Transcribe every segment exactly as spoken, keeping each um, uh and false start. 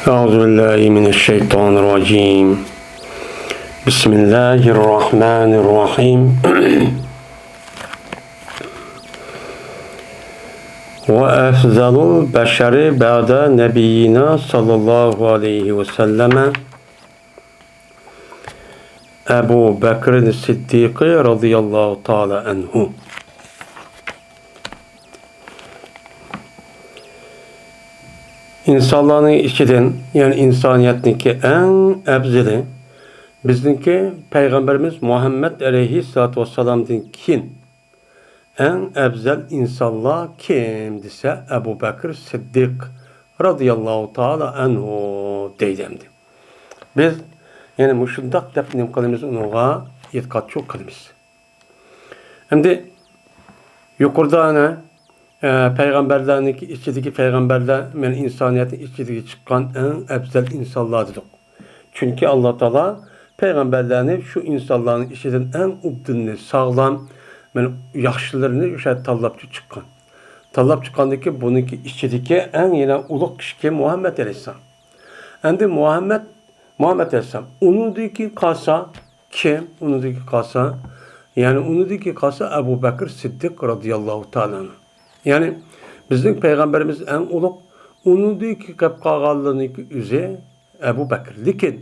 أعوذ بالله من الشيطان الرجيم. بسم الله الرحمن الرحيم. وأفضل البشر بعد نبينا صلى الله عليه وسلم أبو بكر الصديق رضي الله تعالى عنه. ئىنسانلارنىڭ ئىچىدىن، يەنى ئىنسانىيەتنىڭكى ئەڭ ئەپزىلى، بىزنىڭكى پەيغەمبىرىمىز مۇھەممەد ئەلەيھىسسالاتۇ ۋەسسالامدىن كېيىن ئەڭ ئەپزەل ئىنسانلار كىم دېسە، ئەبۇ بەكرى سىددىق رازىياللاھۇ تائالا ئەنھۇ دەيدۇ ئەمدى. بىز يەنە مۇشۇنداق دەپ نېمە قىلىمىز، ئۇنىڭغا ئېتىقادچىلىق قىلىمىز. ئەمدى يۇقىرىدا ئەنە، ئە، پەيغەمبەرلەرنىڭكى ئىچىدىكى پەيغەمبەرلەر، مەن ئىنسانىيەتنىڭ ئىچىدىكى چىققان ئەڭ ئەپزەل ئىنسانلار دېدۇق. چۈنكى ئاللا تائالا پەيغەمبەرلەرنى شۇ ئىنسانلارنىڭ ئىچىدىن ئەڭ ئوبدىلىنى، ساغلام، مەن ياخشىلىرىنى شۇ تاللاپ چىققان. تاللاپ چىققاندىكى بۇنىڭكى ئىچىدىكى ئەڭ يەنە ئۇلۇغ كىشى كىم؟ مۇھەممەد ئەلەيھىسسالام. ئەمدى مۇھەممەد، مۇھەممەد ئەلەيھىسسالام. ئۇنىڭدىن كېيىن قالسا كىم؟ ئۇنىڭدىن كېيىن قالسا، يەنى ئۇنىڭدىن كېيىن قالسا ئەبۇ بەكرى سىددىق رازىياللاھۇ تائالا ئەنھۇ. يەنى بىزنىڭ پەيغەمبىرىمىز ئەڭ ئۇلۇغ، ئۇنىڭدىن كېيىن كەپ قالغانلىرىنىڭكى ئۆزى ئەبۇ بەكرى. لېكىن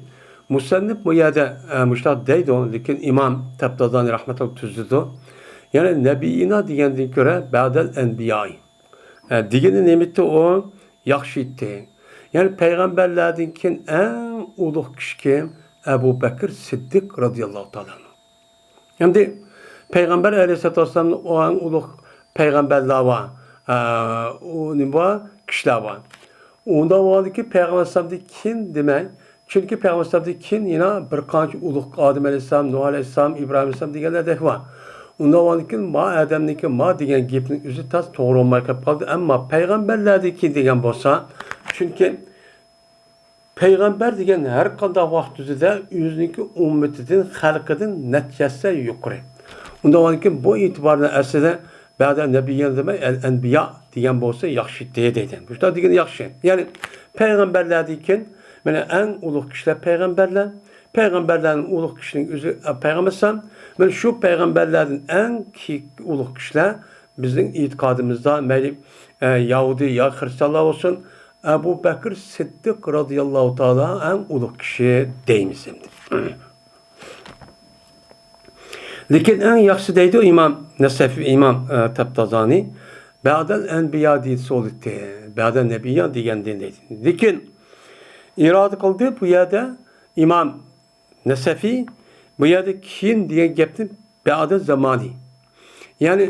مۇسەننىپ بۇ يەردە، ئە، مۇشۇنداق دەيدۇ، لېكىن ئىمام تەبتازانى رەھمەتۇللا تۈزىدۇ. يەنى نەبىييىنا دېگەندىن كۆرە بەدەل ئەنبىيائى. ئە، دېگىنى نېمە ئىدى ئۇ؟ ياخشى ئېيتتى. يەنى پەيغەمبەرلەردىن كېيىن ئەڭ ئۇلۇغ كىشى كىم؟ ئەبۇ بەكرى سىددىق رازىياللاھۇ تائالا ئەنھۇ. ئەمدى پەيغەمبەر ئەلەيھىسسالاتۇ ۋەسسالامنىڭ ئەڭ ئۇلۇغ پەيغەمبەرلەر بار، ئە، ئۇ نېمە بار؟ كىشىلەر بار. ئۇنداق بولغاندىكىن پەيغەمبەر ئەلەيھىسسالامدىن كېيىن دېمەي، چۈنكى پەيغەمبەر ئەلەيھىسسالامدىن كېيىن يەنە بىر قانچە ئۇلۇغ ئادەم ئەلەيھىسسالام، نۇھ ئەلەيھىسسالام، ئىبراھىم ئەلەيھىسسالام دېگەنلەردەك بار. ئۇنداق بولغاندىكىن ما ئادەمنىڭكى ما دېگەن گېپىنىڭ ئۆزى تاس توغرا بولماي قېلىپ قالدى. ئەمما پەيغەمبەرلەردىن كېيىن دېگەن بولسا، چۈنكى پەيغەمبەر دېگەن ھەر قانداق ۋاقىت ئۆزىدە ئۆزىنىڭكى ئۈممىتىدىن، خەلقىدىن نەچچە ھەسسە يۇقىرى. ئۇنداق بولغاندىكىن بۇ ئېتىبارنى ئەسلىدە بەدە نەبىييىن دېمەي، ئەل ئەنبىيا دېگەن بولسا ياخشى ئىدى دەيدۇ. مۇشۇنداق دېگىنى ياخشى. يەنى پەيغەمبەرلەردىن كېيىن مانا ئەڭ ئۇلۇغ كىشىلەر پەيغەمبەرلەر. پەيغەمبەرلەرنىڭ ئۇلۇغ كىشىنىڭ ئۆزى، ئە، پەيغەمبەر ئەلەيھىسسالام. مانا شۇ پەيغەمبەرلەردىن ئەڭ كېيىن ئۇلۇغ كىشىلەر بىزنىڭ ئېتىقادىمىزدا مەيلى، ئە، يەھۇدىي يا خىرىستىيانلار بولسۇن، ئەبۇ بەكرى سىددىق رازىياللاھۇ تائالا ئەڭ ئۇلۇغ كىشى دەيمىز ئەمدى. لېكىن ئەڭ ياخشىسى دەيدۇ ئىمام نەسەفى، ئىمام، ئە، تەبتازانى، بەدەل ئەنبىيا دېسە بولاتتى، بەدەل نەبىييا دېگەندىن دەيدۇ. لېكىن ئىرادە قىلدى بۇ يەردە ئىمام نەسەفى، بۇ يەردە كېيىن دېگەن گەپنى بەدە زامانى. يەنى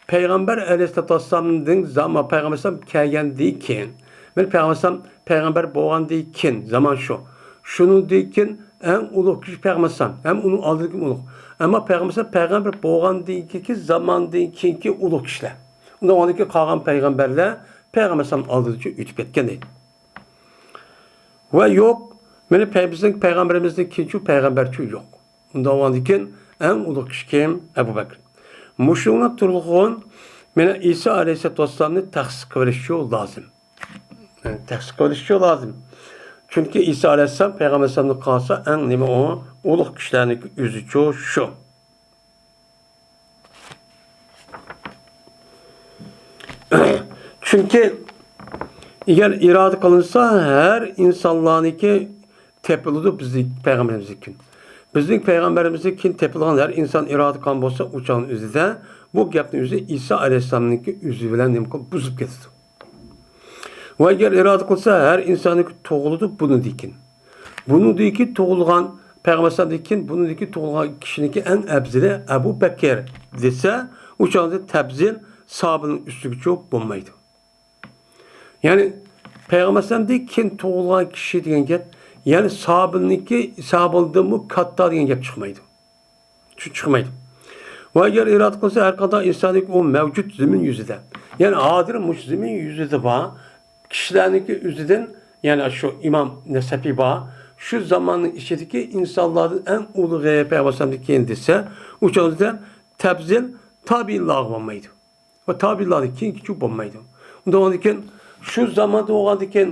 پەيغەمبەر ئەلەيھىسسالاتۇ ۋەسسالامدىن زامان، پەيغەمبەر ئەلەيھىسسالام كەلگەندىن كېيىن، مەن پەيغەمبەر ئەلەيھىسسالام پەيغەمبەر بولغاندىن كېيىن، زامان شۇ. شۇنىڭدىن كېيىن ئەڭ ئۇلۇغ كىشى پەيغەمبەر ئەلەيھىسسالام، ھەم ئۇنىڭ ئالدىدىكى ئۇلۇغ. ئەمما پەيغەمبەر ئەلەيھىسسالام پەيغەمبەر بولغاندىن كېيىنكى زاماندىن كېيىنكى ئۇلۇغ كىشىلەر. ئۇنىڭ ئالدىدىكى قالغان پەيغەمبەرلەر پەيغەمبەر ئەلەيھىسسالام ئالدىدىچە ئۆتۈپ كەتكەن دەيدۇ. ۋە يوق، مانا پەي-، بىزنىڭ پەيغەمبىرىمىزدىن كېيىنچۇ پەيغەمبەرچۇ يوق. ئۇنداق بولغاندىكىن ئەڭ ئۇلۇغ كىشى كىم؟ ئەبۇ بەكرى. مۇشۇنىڭ تۇرغۇن، مانا ئىسا ئەلەيھىسسالاتۇ ۋەسسالامنى تەخسىس قىلىۋېلىشچۇ لازىم. تەخسىس قىلىۋېلىشچۇ لازىم. چۈنكى ئىسا ئەلەيھىسسالام پەيغەمبەر ئەلەيھىسسالامدىن قالسا ئەڭ نېمە ئۇ؟ ئۇلۇغ كىشىلەرنىڭ ئۆزىچۇ شۇ. چۈنكى ئەگەر ئىرادە قىلىنسا، ھەر ئىنسانلارنىڭكى تېپىلىدۇ بىزنىڭ پەيغەمبىرىمىزدىن كېيىن. بىزنىڭ پەيغەمبىرىمىزدىن كېيىن تېپىلغان ھەر ئىنسان ئىرادە قىلغان بولسا، ئۇ چاغنىڭ ئۆزىدە بۇ گەپنىڭ ئۆزى ئىسا ئەلەيھىسسالامنىڭكى ئۆزى بىلەن نېمە قىلىپ بۇزۇپ كېتىدۇ. ۋە ئەگەر ئىرادە قىلسا، ھەر ئىنساننىڭكى تۇغۇلىدۇ بۇنىڭدىن كېيىن. بۇنىڭدىن كېيىن تۇغۇلغان پەيغەمبەر ئەلەيھىسسالامدىن كېيىن بۇنىڭدىن كېيىن تۇغۇلغان كىشىنىڭكى ئەڭ ئەپزىلى ئەبۇ بەكىر دېسە، ئۇ چاغدا تەپزىل ساھابىنىڭ ئۈستىگىچۇ بولمايدۇ. يەنى پەيغەمبەر ئەلەيھىسسالامدىن كېيىن تۇغۇلغان كىشى دېگەن گەپ، يەنى ساھابىنىڭكى، ساھابىدىنمۇ كاتتا دېگەن گەپ چىقمايدۇ. چۈ-، چىقمايدۇ. ۋە ئەگەر ئىرادە قىلسا، ھەر قانداق ئىنساننىڭكى ئۇ مەۋجۇت زېمىن يۈزىدە، يەنى ھازىر مۇشۇ زېمىن يۈزىدە بار كىشىلەرنىڭكى ئۆزىدىن، يەنى شۇ ئىمام نەسەپى بار، شۇ زاماننىڭ ئىچىدىكى ئىنسانلاردىن ئەڭ ئۇلۇغى پەيغەمبەر ئەلەيھىسسالامدىن كېيىن دېسە، ئۇ چاغدا تەپزىل تابىئىنلارغا بولمايدۇ. ۋە تابىئىنلاردىن كېيىنكىچۇ بولمايدۇ. ئۇنداق بولغاندىكىن، شۇ زاماندا بولغاندىكىن،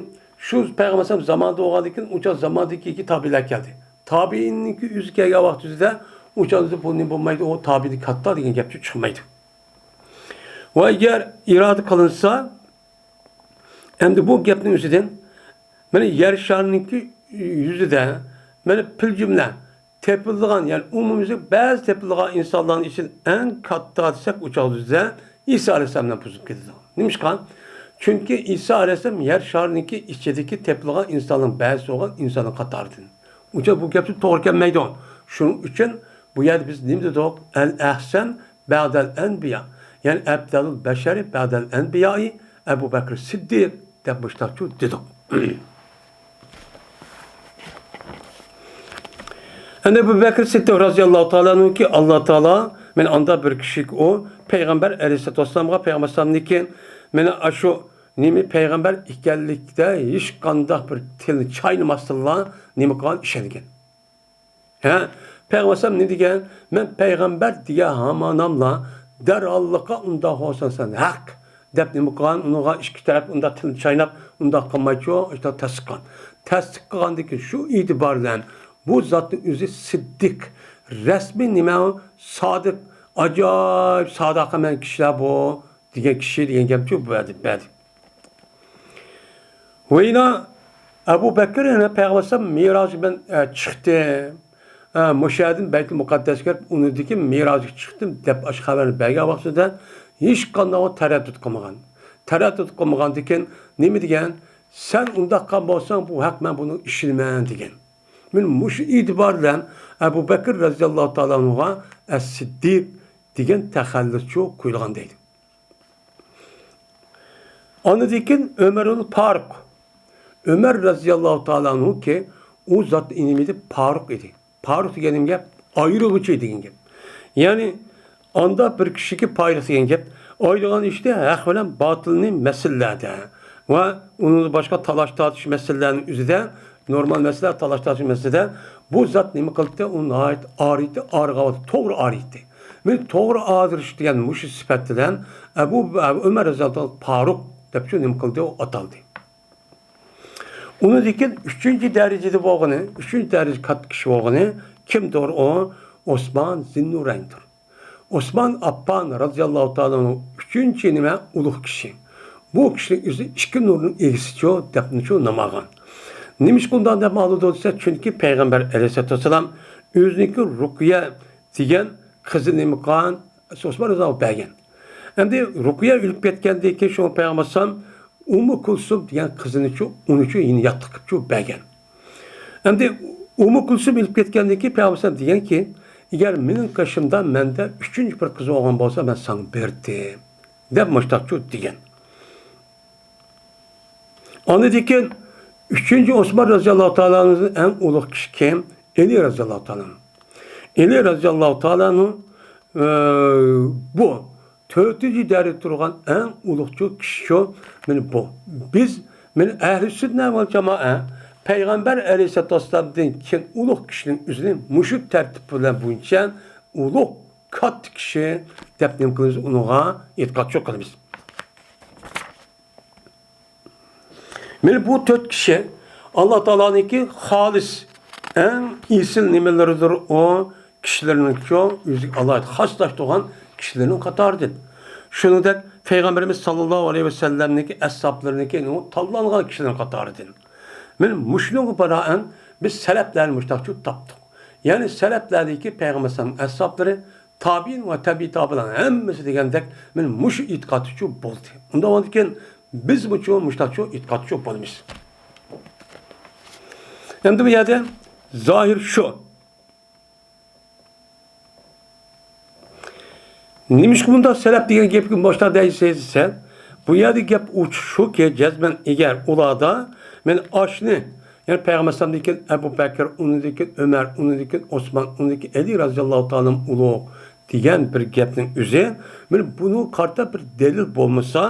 شۇ پەيغەمبەر ئەلەيھىسسالام زامانىدا بولغاندىن كېيىن ئۇ چاغ زاماندىكى تابىئىلەر كەلدى. تابىئىننىڭكى ئۆزى كەلگەن ۋاقتىدا ئۇ چاغدا بۇ نېمە بولمايدۇ، ئۇ تابىئىدىن كاتتا دېگەن گەپچۇ چىقمايدۇ. ۋە ئەگەر ئىرادە قىلىنسا، ئەمدى بۇ گەپنىڭ ئۆزىدىن، مانا يەر شارىنىڭكى يۈزىدە، مانا پىل جۈملە تېپىلىدىغان، يەنى ئومۇميۈزلۈك بەزى تېپىلىدىغان ئىنسانلارنىڭ ئىچىدىن ئەڭ كاتتا دېسەك، ئۇ چاغدا بىزدە ئىسا ئەلەيھىسسالام بىلەن بۇزۇپ كېتىدۇ. نېمىشقا؟ چۈنكى ئىسا ئەلەيھىسسالام يەر شارىنىڭكى ئىچىدىكى تېپىلىدىغان ئىنساننىڭ بەزىسى بولغان ئىنساننىڭ قاتارىدىن. ئۇ چاغ بۇ گەپ توغرا كەلمەيدۇ. شۇنىڭ ئۈچۈن بۇ يەردە بىز نېمە دېدۇق؟ ئەل ئەھسەن بەدەل ئەنبىيا. يەنى ئەفزەلۇل بەشەرى بەدەل ئەنبىيائى ئەبۇ بەكرى سىددىق دەپ مۇشتاقچۇ دېدۇق. ئەنە ئەبۇ بەكرى سىددىق رازىياللاھۇ تائالا ئەنھۇكى، ئاللا تائالا، مانا ئاندا بىر كىشىگە ئۇ پەيغەمبەر ئەلەيھىسسالاتۇ ۋەسسالامغا، پەيغەمبەر ئەلەيھىسسالامنىڭكى، مانا ئاشۇ نېمە پەيغەمبەر ئىكەنلىكتە ھېچقانداق بىر تىلنى چاينىماستىنلا نېمە قىلغان؟ ئىشەنگەن. ھە، پەيغەمبەر ئەلەيھىسسالام نېمە دېگەن؟ مەن پەيغەمبەر دېگەن ھاماناملا دەرھاللىققا ئۇنداق بولسا سەن ھەق دەپ نېمە قىلغان؟ ئۇنىڭغا ئىككى تەرەپ ئۇنداق تىلنى چايناپ، ئۇنداق قىلمايچۇ، ئىشتە تەستىقلىغان. تەستىقلىغاندىن كېيىن شۇ ئېتىبار بىلەن بۇ زاتنىڭ ئۆزى سىددىق، رەسمىي نېمە، سادىق، ئاجايىپ سادىقانە كىشىلەر بۇ دېگەن كىشى دېگەن گەپچۇ بەردى، بەردى. ۋە يەنە ئەبۇ بەكرى يەنە پەيغەمبەر ئەلەيھىسسالام مىراج بىلەن، ئە، چىقتى. ئە، مۇشۇ يەردىن بەيتۇل مۇقەددەسكە كىرىپ، ئۇنىڭدىن كېيىن مىراجغا چىقتىم دەپ ئاشۇ خەۋەرنى بەرگەن ۋاقتىدا ھېچقانداق تەرەددۇت قىلمىغان. تەرەددۇت قىلمىغاندىن كېيىن نېمە دېگەن؟ سەن ئۇنداق قىلغان بولساڭ، بۇ ھەق، مەن بۇنى ئىشىنىمەن دېگەن. مانا مۇشۇ ئېتىبار بىلەن ئەبۇ بەكرى رازىياللاھۇ تائالا ئەنھۇغا ئەس-سىددىق دېگەن تەخەللۇسچۇ قويۇلغان دەيدۇ. ئاندىن كېيىن ئۆمەرۇل پارۇق. ئۆمەر رازىياللاھۇ تائالا ئەنھۇكى، ئۇ زات نېمە ئىدى؟ پارۇق ئىدى. پارۇق دېگەن نېمە گەپ؟ ئايرىغۇچى دېگەن گەپ. يەنى ئاندا بىر كىشىگە پايرىق دېگەن گەپ. ئايرىغان ئىشتا ھەق بىلەن باتىلنى مەسىلىلەردە ۋە ئۇنىڭدىن باشقا تالاش تارتىش مەسىلىلەرنىڭ ئۆزىدە، نورمال مەسىلە، تالاش تارتىش مەسىلىسىدە بۇ زات نېمە قىلدى؟ ئۇ ناھايىتى ئارىيتتى، ئارىغاۋاتتى، توغرا ئارىيتتى. مانا توغرا ئاغدۇرۇش دېگەن مۇشۇ سۈپەت بىلەن ئەبۇ، ئەبۇ ئۆمەر رەزىياللاھۇ تائالا پاروق دەپ شۇ نېمە قىلدى، ئۇ ئاتالدى. ئۇنىڭدىن كېيىن ئۈچىنچى دەرىجىدە بولغىنى، ئۈچىنچى دەرىجە كاتتا كىشى بولغىنى كىمدۇر ئۇ؟ ئوسمان زىننۇرەيندۇر. ئوسمان ئاپپان رەزىياللاھۇ تائالا ئەنھۇ ئۈچىنچى نېمە؟ ئۇلۇغ كىشى. بۇ كىشىنىڭ ئۆزى ئىككى نۇرنىڭ ئىگىسىچۇ دەپنىچۇ نام ئالغان. نېمىشقا ئۇنداق دەپ ئالىدۇ دېسە، چۈنكى پەيغەمبەر ئەلەيھىسسالاتۇ ۋەسسالام ئۆزىنىڭكى رۇقىيە دېگەن قىزىنى نېمە قىلغان؟ ئوسمان رەزىياللاھۇ بەرگەن. ئەمدى رۇقىيە ئۆلۈپ كەتكەندىن كېيىن شۇ پەيغەمبەر ئەلەيھىسسالام ئۇممۇ كۇلسۇم دېگەن قىزىنىچۇ، ئۇنىچۇ يەنە ياتلىق قىلىپچۇ بەرگەن. ئەمدى ئۇممۇ كۇلسۇم ئۆلۈپ كەتكەندىن كېيىن پەيغەمبەر ئەلەيھىسسالام دېگەنكى، ئەگەر مېنىڭ قېشىمدا مەندە ئۈچىنچى بىر قىز بولغان بولسا، مەن ساڭا بېرەتتىم دەپ مۇشتاقچۇ دېگەن. ئاندىن كېيىن ئۈچىنچى ئوسمان رەزىياللاھۇ تائالا ئەنھۇدىن ئەڭ ئۇلۇغ كىشى كىم؟ ئەلى رەزىياللاھۇ تائالا ئەنھۇ. ئەلى رەزىياللاھۇ تائالا ئەنھۇ، ئە، بۇ تۆتىنچى دەرىجىدە تۇرغان ئەڭ ئۇلۇغچۇ كىشىچۇ. مانا بۇ. بىز، مانا ئەھلى سۈننە ۋەل جامائە پەيغەمبەر ئەلەيھىسسالاتۇ ۋەسسالامدىن كېيىن ئۇلۇغ كىشىنىڭ ئۆزىنى مۇشۇ تەرتىپ بىلەن بويىچە ئۇلۇغ، كاتتا كىشى دەپ نېمە قىلىمىز؟ ئۇنىڭغا ئېتىقادچۇ قىلىمىز. مانا بۇ تۆت كىشى ئاللا تائالانىڭكى خالىس، ئەڭ ئېسىل نېمىلىرىدۇر ئۇ كىشىلەرنىڭكىچۇ، ئۆزىگە ئالاھىدە خاسلاشتۇرغان كىشىلەرنىڭ قاتارىدىن. شۇنىڭدەك پەيغەمبىرىمىز ساللاللاھۇ ئەلەيھى ۋەسەللەمنىڭكى ئەسھابلىرىنىڭكى تاللانغان كىشىلەرنىڭ قاتارىدىن. مانا مۇشۇنىڭغا بىنائەن بىز سەلەپلەرنى مۇشۇنداقچۇ تاپتۇق. يەنى سەلەپلەردىكى پەيغەمبەر ئەلەيھىسسالام ئەسھابلىرى، تابىئىن ۋە تەبىئىي تابىئىلەرنىڭ ھەممىسى دېگەندەك مانا مۇشۇ ئېتىقادتىچۇ بولدى. ئۇنداق بولغاندىكىن بىزمۇچۇ مۇشۇنداقچۇ ئېتىقادتىچۇ بولىمىز. ئەمدى بۇ يەردە زاھىر شۇ. نېمىشقا بۇنداق سەلەپ دېگەن گەپكە مۇشۇنداق دەيسىز دېسە، بۇ يەردە گەپ ئوچۇق شۇكى، جەزمەن ئەگەر ئۇلاردا، مانا ئاشۇنى، يەنى پەيغەمبەر ئەلەيھىسسالامدىن كېيىن ئەبۇ بەكىر، ئۇنىڭدىن كېيىن ئۆمەر، ئۇنىڭدىن كېيىن ئوسمان، ئۇنىڭدىن كېيىن ئەلى رەزىياللاھۇ تائالا ئۇلۇغ دېگەن بىر گەپنىڭ ئۆزى، مانا بۇنىڭغا قارىتا بىر دەلىل بولمىسا،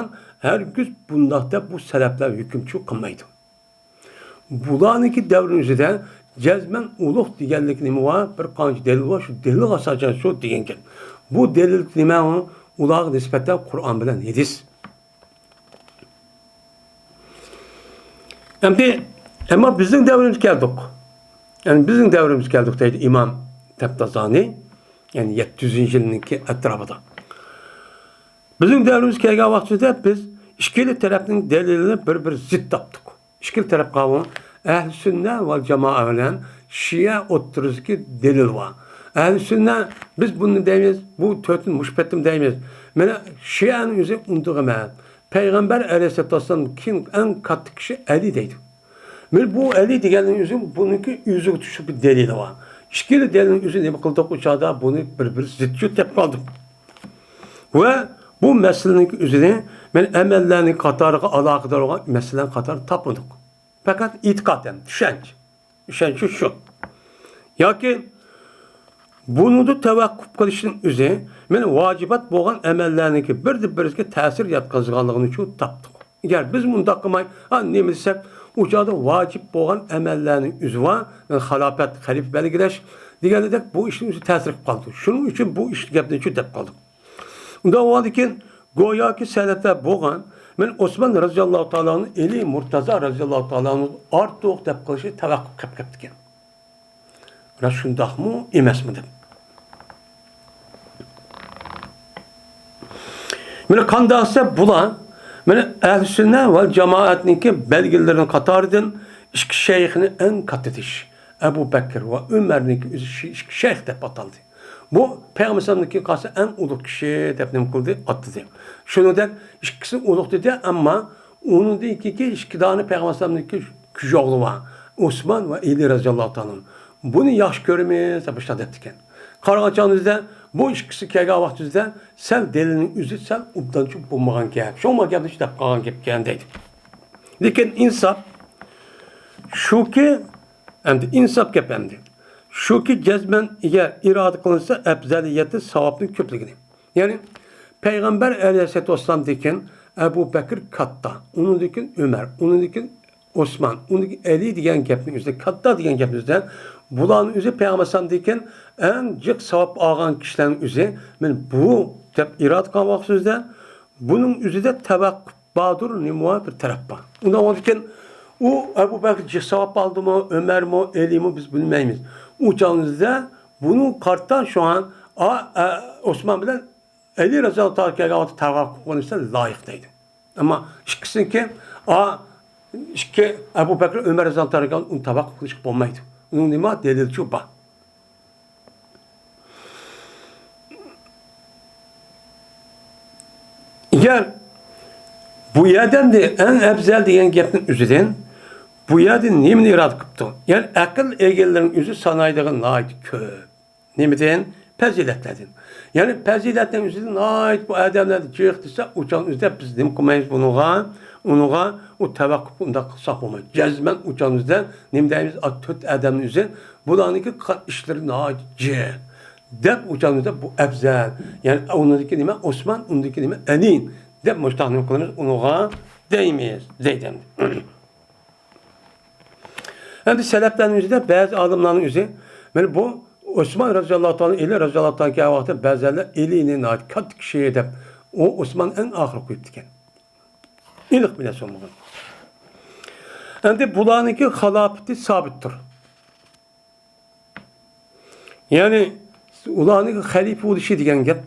ھەرگىز بۇنداق دەپ بۇ سەلەپلەر ھۆكۈمچى قىلمايدۇ. بۇلارنىڭكى دەۋرىنىڭ ئۆزىدە جەزمەن ئۇلۇغ دېگەنلىك نېمە بار؟ بىر قانچە دەلىل بار، شۇ دەلىلگە ئاساسەن شۇ دېگەنكەن. بۇ دەلىل نېمە؟ ئۇلارغا نىسبەتەن قۇرئان بىلەن ھەدىس. ئەمدى، ئەمما بىزنىڭ دەۋرىمىزگە كەلدۇق. يەنى بىزنىڭ دەۋرىمىزگە كەلدۇق دەيدۇ ئىمام تەبتازانى. يەنى يەتتە يۈزىنچى يىلنىڭكى ئەتراپىدا. بىزنىڭ دەۋرىمىزگە كەلگەن ۋاقتىمىزدا بىز ئىككىلا تەرەپنىڭ دەلىلىنى بىر-بىر زىت تاپتۇق. ئىككىلا تەرەپ قاۋۇ، ئەھلى سۈننە ۋەل جامائە بىلەن شىئە ئوتتۇرىسىدىكى دەلىل بار. ئەھلى سۈننە، بىز بۇنى دەيمىز، بۇ تۆتىنى مۇشۇ پېتىم دەيمىز. مانا شىئەنىڭ ئۆزى ئۇندىغى ئەمەس. پەيغەمبەر ئەلەيھىسسالاتۇ ۋەسسالام كېيىن ئەڭ كاتتا كىشى ئەلى دەيدۇ. مانا بۇ ئەلى دېگەننىڭ ئۆزى، بۇنىڭكى ئۆزىگە تۇشۇپ بىر دەلىلى بار. ئىككىلا دەلىلنىڭ ئۆزى نېمە قىلدۇق؟ ئۇ چاغدا بۇنى بىر-بىر زىت-زۇت دەپ قالدۇق. ۋە بۇ مەسىلىنىڭكى ئۆزىنى مەن ئەمەللەرنىڭ قاتارىغا ئالاقىدار بولغان مەسىلىلەرنىڭ قاتارىدا تاپمىدۇق. پەقەت ئېتىقاد ھەم چۈشەنچە. چۈشەنچە شۇ. ياكى بۇنىڭدا تەۋەققۇپ قىلىشنىڭ ئۆزى مەن ۋاجىبات بولغان ئەمەللەرنىڭكى بىردىن بىرىگە تەسىر يەتكۈزىدىغانلىقىنى شۇ تاپتۇق. ئەگەر بىز مۇنداق قىلماي، ھە، نېمە دېسەك، ئۇ چاغدا ۋاجىپ بولغان ئەمەللەرنىڭ ئۆزى بار، خالاپەت، خەلىپە بەلگىلەش دېگەندەك بۇ ئىشنىڭ ئۆزى تەسىر قىلىپ قالىدۇ. شۇنىڭ ئۈچۈن بۇ ئىش گەپنى شۇ دەپ قالدۇق. ئۇنداق بولغاندىكىن، گوياكى سەلەپلەر بولغان، مەن ئوسمان رەزىياللاھۇ تائالا ئەنھۇ، ئەلى مۇرتازا رەزىياللاھۇ تائالا ئەنھۇ ئارتۇق دەپ قىلىشى تەۋەققۇپ قىلىپ قېپتىكەن. راست شۇنداقمۇ ئەمەسمۇ دەپ. مانا قانداق دېسە بۇلار، مانا ئەھلى سۈننە ۋەل جامائەتنىڭكى بەلگىلىرىنىڭ قاتارىدىن ئىككى شەيخنى ئەڭ كاتتا دېيىش. ئەبۇ بەكىر ۋە ئۆمەرنىڭكى ئۆزى شى-، ئىككى شەيخ دەپ ئاتالدى. بۇ پەيغەمبەر ئەلەيھىسسالامنىڭكى قارىسا ئەڭ ئۇلۇغ كىشى دەپ نېمە قىلدى؟ ئاتىدى. شۇنىڭدەك ئىككىسى ئۇلۇغ دېدى، ئەمما ئۇنىڭدىن كېيىنكى ئىككى دانە پەيغەمبەر ئەلەيھىسسالامنىڭكى كۈچ ئوغلى بار. ئوسمان ۋە ئەلى رەزىياللاھۇ تائالا ئەنھۇ. بۇنى ياخشى كۆرىمىز دەپ مۇشۇنداق دەپتىكەن. قارىغان چاغىمىزدا بۇ ئىككىسى كەلگەن ۋاقتىمىزدا سەل دەلىلنىڭ ئۆزى سەل ئوبدانچە بولمىغان گەپ. شۇڭا گەپنى شۇ دەپ قالغان گەپكەن دەيدۇ. لېكىن ئىنساپ شۇكى، ئەمدى ئىنساپ گەپ ئەمدى. شۇكى جەزمەن ئەگەر ئىرادە قىلىنسا ئەپزەلىيەتتە ساۋابنىڭ كۆپلۈكىنى. يەنى پەيغەمبەر ئەلەيھىسسالاتۇ ۋەسسالامدىن كېيىن ئەبۇ بەكىر كاتتا، ئۇنىڭدىن كېيىن ئۆمەر، ئۇنىڭدىن كېيىن ئوسمان، ئۇنىڭدىن كېيىن ئەلى دېگەن گەپنىڭ ئۆزىدە، كاتتا دېگەن گەپنىڭ ئۆزىدە، بۇلارنىڭ ئۆزى پەيغەمبەر ئەلەيھىسسالامدىن كېيىن ئەڭ جىق ساۋاب ئالغان كىشىلەرنىڭ ئۆزى، مەن بۇ دەپ ئىرادە قىلغان ۋاقتىمىزدا، بۇنىڭ ئۆزىدە تەۋەققۇپ باردۇر، نېمە بار بىر تەرەپ بار. ئۇنداق بولغاندىكىن، ئۇ ئەبۇ بەكرى جىق ساۋاب ئالدىمۇ، ئۆمەرمۇ، ئەلىمۇ، بىز بىلمەيمىز. ئۇ چاغىمىزدا بۇنىڭ قارىتا شۇڭا، ئا، ئە، ئوسمان بىلەن ئەلى رەزىياللاھۇ تائالا كەلگەن ۋاقىتتا تەۋەققۇپ قىلىنسا لايىق دەيدۇ. ئەمما ئىككىسىنىڭكى، ئا، ئىككى ئەبۇ بەكرى، ئۆمەر رەزىياللاھۇ تائالا كەلگەن، ئۇنى تەۋەققۇپ قىلىشقا بولمايدۇ. ئۇنىڭ نېمە دەلىلى شۇ بار. ئەگەر بۇ يەردە ئەمدى ئەڭ ئەپزەل دېگەن گەپنىڭ ئۆزىدىن بۇ يەردە نېمىنى ئىرادە قىپتۇ؟ يەنى ئەقىل ئىگىلىرىنىڭ ئۆزى سانايدىغان ناھايىتى كۆپ. نېمىدىن؟ پەزىلەتلەردىن. يەنى پەزىلەتنىڭ ئۆزىدىن ناھايىتى بۇ ئادەملەردە جىق دېسە، ئۇچان ئۆزىدە بىز نېمە قىلمايمىز بۇنىڭغا؟ ئۇنىڭغا ئۇ تەۋەققۇپ ئۇنداق قىلساق بولمايدۇ. جەزمەن ئۇچان ئۆزىدە نېمە دەيمىز؟ ئا، تۆت ئادەمنىڭ ئۆزى بۇلارنىڭكى قىلغان ئىشلىرى ناھايىتى جىق. دەپ ئۇچانمىزدا بۇ ئەپزەل. يەنى ئۇنىڭدىكى نېمە؟ ئوسمان، ئۇنىڭدىكى نېمە؟ ئەلى. دەپ مۇشتاق نېمە قىلىمىز؟ ئۇنىڭغا دەيمىز. دەيدۇ ئەمدى. ئەمدى سەلەپلەرنىڭ ئۆزىدە بەزى ئالىملارنىڭ ئۆزى، مانا بۇ ئوسمان رەزىياللاھۇ تائالا، ئەلى رەزىياللاھۇ تائالا كەلگەن ۋاقىتتا بەزىلەر ئەلىنى ناھايىتى كاتتا كىشى دەپ، ئۇ ئوسمان ئەڭ ئاخىرى قويۇپتىكەن. ئېنىق بىلەن سورىمىغان. ئەمدى بۇلارنىڭكى خالاپىتى سابىتتۇر. يەنى ئۇلارنىڭكى خەلىپە بولۇشى دېگەن گەپ.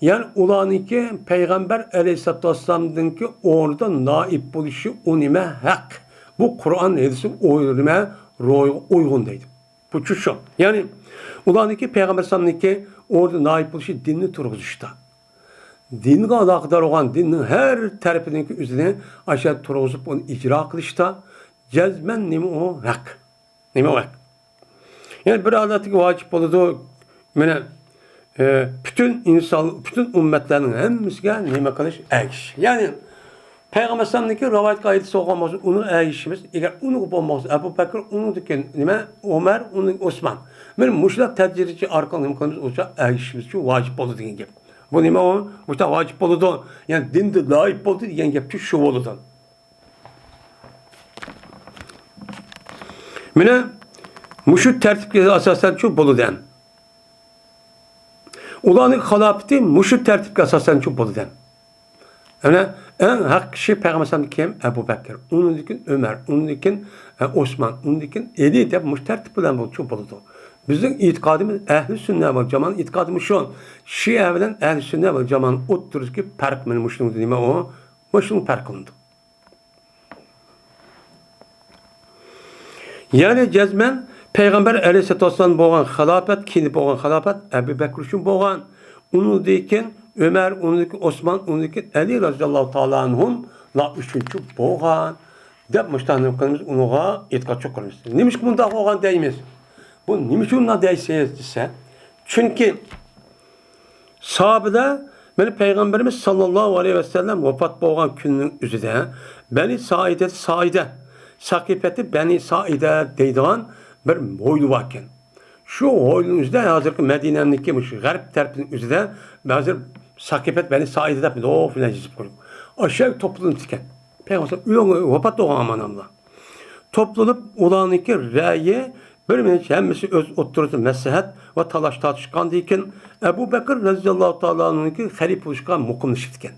يەنى ئۇلارنىڭكى پەيغەمبەر ئەلەيھىسسالاتۇ ۋەسسالامدىنكى ئورنىدا نائىب بولۇشى ئۇ نېمە ھەق. بۇ قۇرئان ھەدىسنىڭ ئوي-، نېمە روھىغا ئۇيغۇن دەيدۇ. بۇ چۈشۈم. يەنى ئۇلارنىڭكى پەيغەمبەر ئەلەيھىسسالامنىڭكى ئورنىدا نائىب بولۇشى دىننى تۇرغۇزۇشتا، دىنغا ئالاقىدار بولغان دىننىڭ ھەر تەرىپىنىڭكى ئۆزىنى ئاشۇ تۇرغۇزۇپ ئۇنى ئىجرا قىلىشتا جەزمەن نېمە ئۇ ھەق. نېمە ۋاجىپ؟ يەنى بىر ھالەتتىكى ۋاجىپ بولىدۇ. مانا، ئە، پۈتۈن ئىنسان، پۈتۈن ئۈممەتلەرنىڭ ھەممىسىگە نېمە قىلىش؟ ئەگىشىش. يەنى پەيغەمبەر ئەلەيھىسسالامنىڭكى رىۋايەت قائىدىسى بولغان بولسا، ئۇنىڭ ئەگىشىمىز، ئەگەر ئۇنىڭغا بولمىسا، ئەبۇ بەكىر، ئۇنىڭدىن كېيىن نېمە؟ ئۆمەر، ئۇنىڭ ئوسمان. مانا مۇشۇلار تەدرىجىي ئارقىلىق نېمە قىلىمىز؟ ئۇشۇ ئەگىشىمىز شۇ ۋاجىپ بولىدۇ دېگەن گەپ. بۇ نېمە ئۇ؟ مۇشۇنداق ۋاجىپ بولىدۇ. يەنى دىندا نائىب بولدى دېگەن گەپچۇ شۇ بولىدۇ. مانا مۇشۇ تەرتىپكە ئاساسەن شۇ بولىدۇ ھەم. ئۇلارنىڭ خالاپىتى مۇشۇ تەرتىپكە ئاساسەن شۇ بولىدۇ ھەم. ئەنە، ئەڭ ھەق كىشى پەيغەمبەر ئەلەيھىسسالامدىن كېيىن ئەبۇ بەكىر، ئۇنىڭدىن كېيىن ئۆمەر، ئۇنىڭدىن كېيىن، ئە، ئوسمان، ئۇنىڭدىن كېيىن ئەلى دەپ مۇشۇ تەرتىپ بىلەن بولۇشى بولىدۇ. بىزنىڭ ئېتىقادىمىز ئەھلى سۈننە ۋەل جامائەنىڭ ئېتىقادى مۇشۇ. شىئە بىلەن ئەھلى سۈننە ۋەل جامائەنىڭ ئوتتۇرىسىدىكى پەرق مانا مۇشۇنىڭدا نېمە ئۇ؟ مۇشۇنىڭ پەرقى قىلىنىدۇ. يەنى جەزمەن پەيغەمبەر ئەلەيھىسسالاتۇ ۋەسسالام بولغان خىلاپەت، كېيىن بولغان خىلاپەت ئەبۇ بەكىر ئۈچۈن بولغان. ئۇنىڭدىن كېيىن ئۆمەر، ئۇنىڭدىن كېيىن ئوسمان، ئۇنىڭدىن كېيىن ئەلى رازىياللاھۇ تائالا ئەنھۇملار ئۈچۈنچى بولغان، دەپ مۇشۇنداق نېمە قىلىمىز، ئۇنىڭغا ئېتىقاد چوقۇرىمىز. نېمىشقا بۇنداق بولغان دەيمىز؟ بۇ نېمە ئۈچۈن مۇنداق دەيسىز دېسە، چۈنكى ساھابىلەر مانا پەيغەمبىرىمىز ساللاللاھۇ ئەلەيھى ۋەسەللەم ۋاپات بولغان كۈننىڭ ئۆزىدە بەنى سائىدە، سائىدە، ساقىپەتى بەنى سائىدە دەيدىغان بىر ھويلا باركەن. شۇ ھويلىنىڭ ئۆزىدە ھازىرقى مەدىنەنىڭكى مۇشۇ غەرب تەرىپىنىڭ ئۆزىدە ھازىر ساقىپەت بەنى سائىدە دەپ نوق بىلەن يېزىپ قويۇپ، ئاشۇ يەرگە توپلىنىپتىكەن. پەيغەمبەر ئۆلۈپ ۋاپات بولغان ئامانەملا. توپلىنىپ، ئۇلارنىڭكى رەيى بىر مىنۇت ھەممىسى ئۆز ئوتتۇرىسىدا مەسلىھەت ۋە تالاش تارتىشقاندىن كېيىن، ئەبۇ بەكىر رەزىياللاھۇ تائالا ئەنھۇنىڭكى خەلىپە بولۇشقا مۇقىملىشىپتىكەن.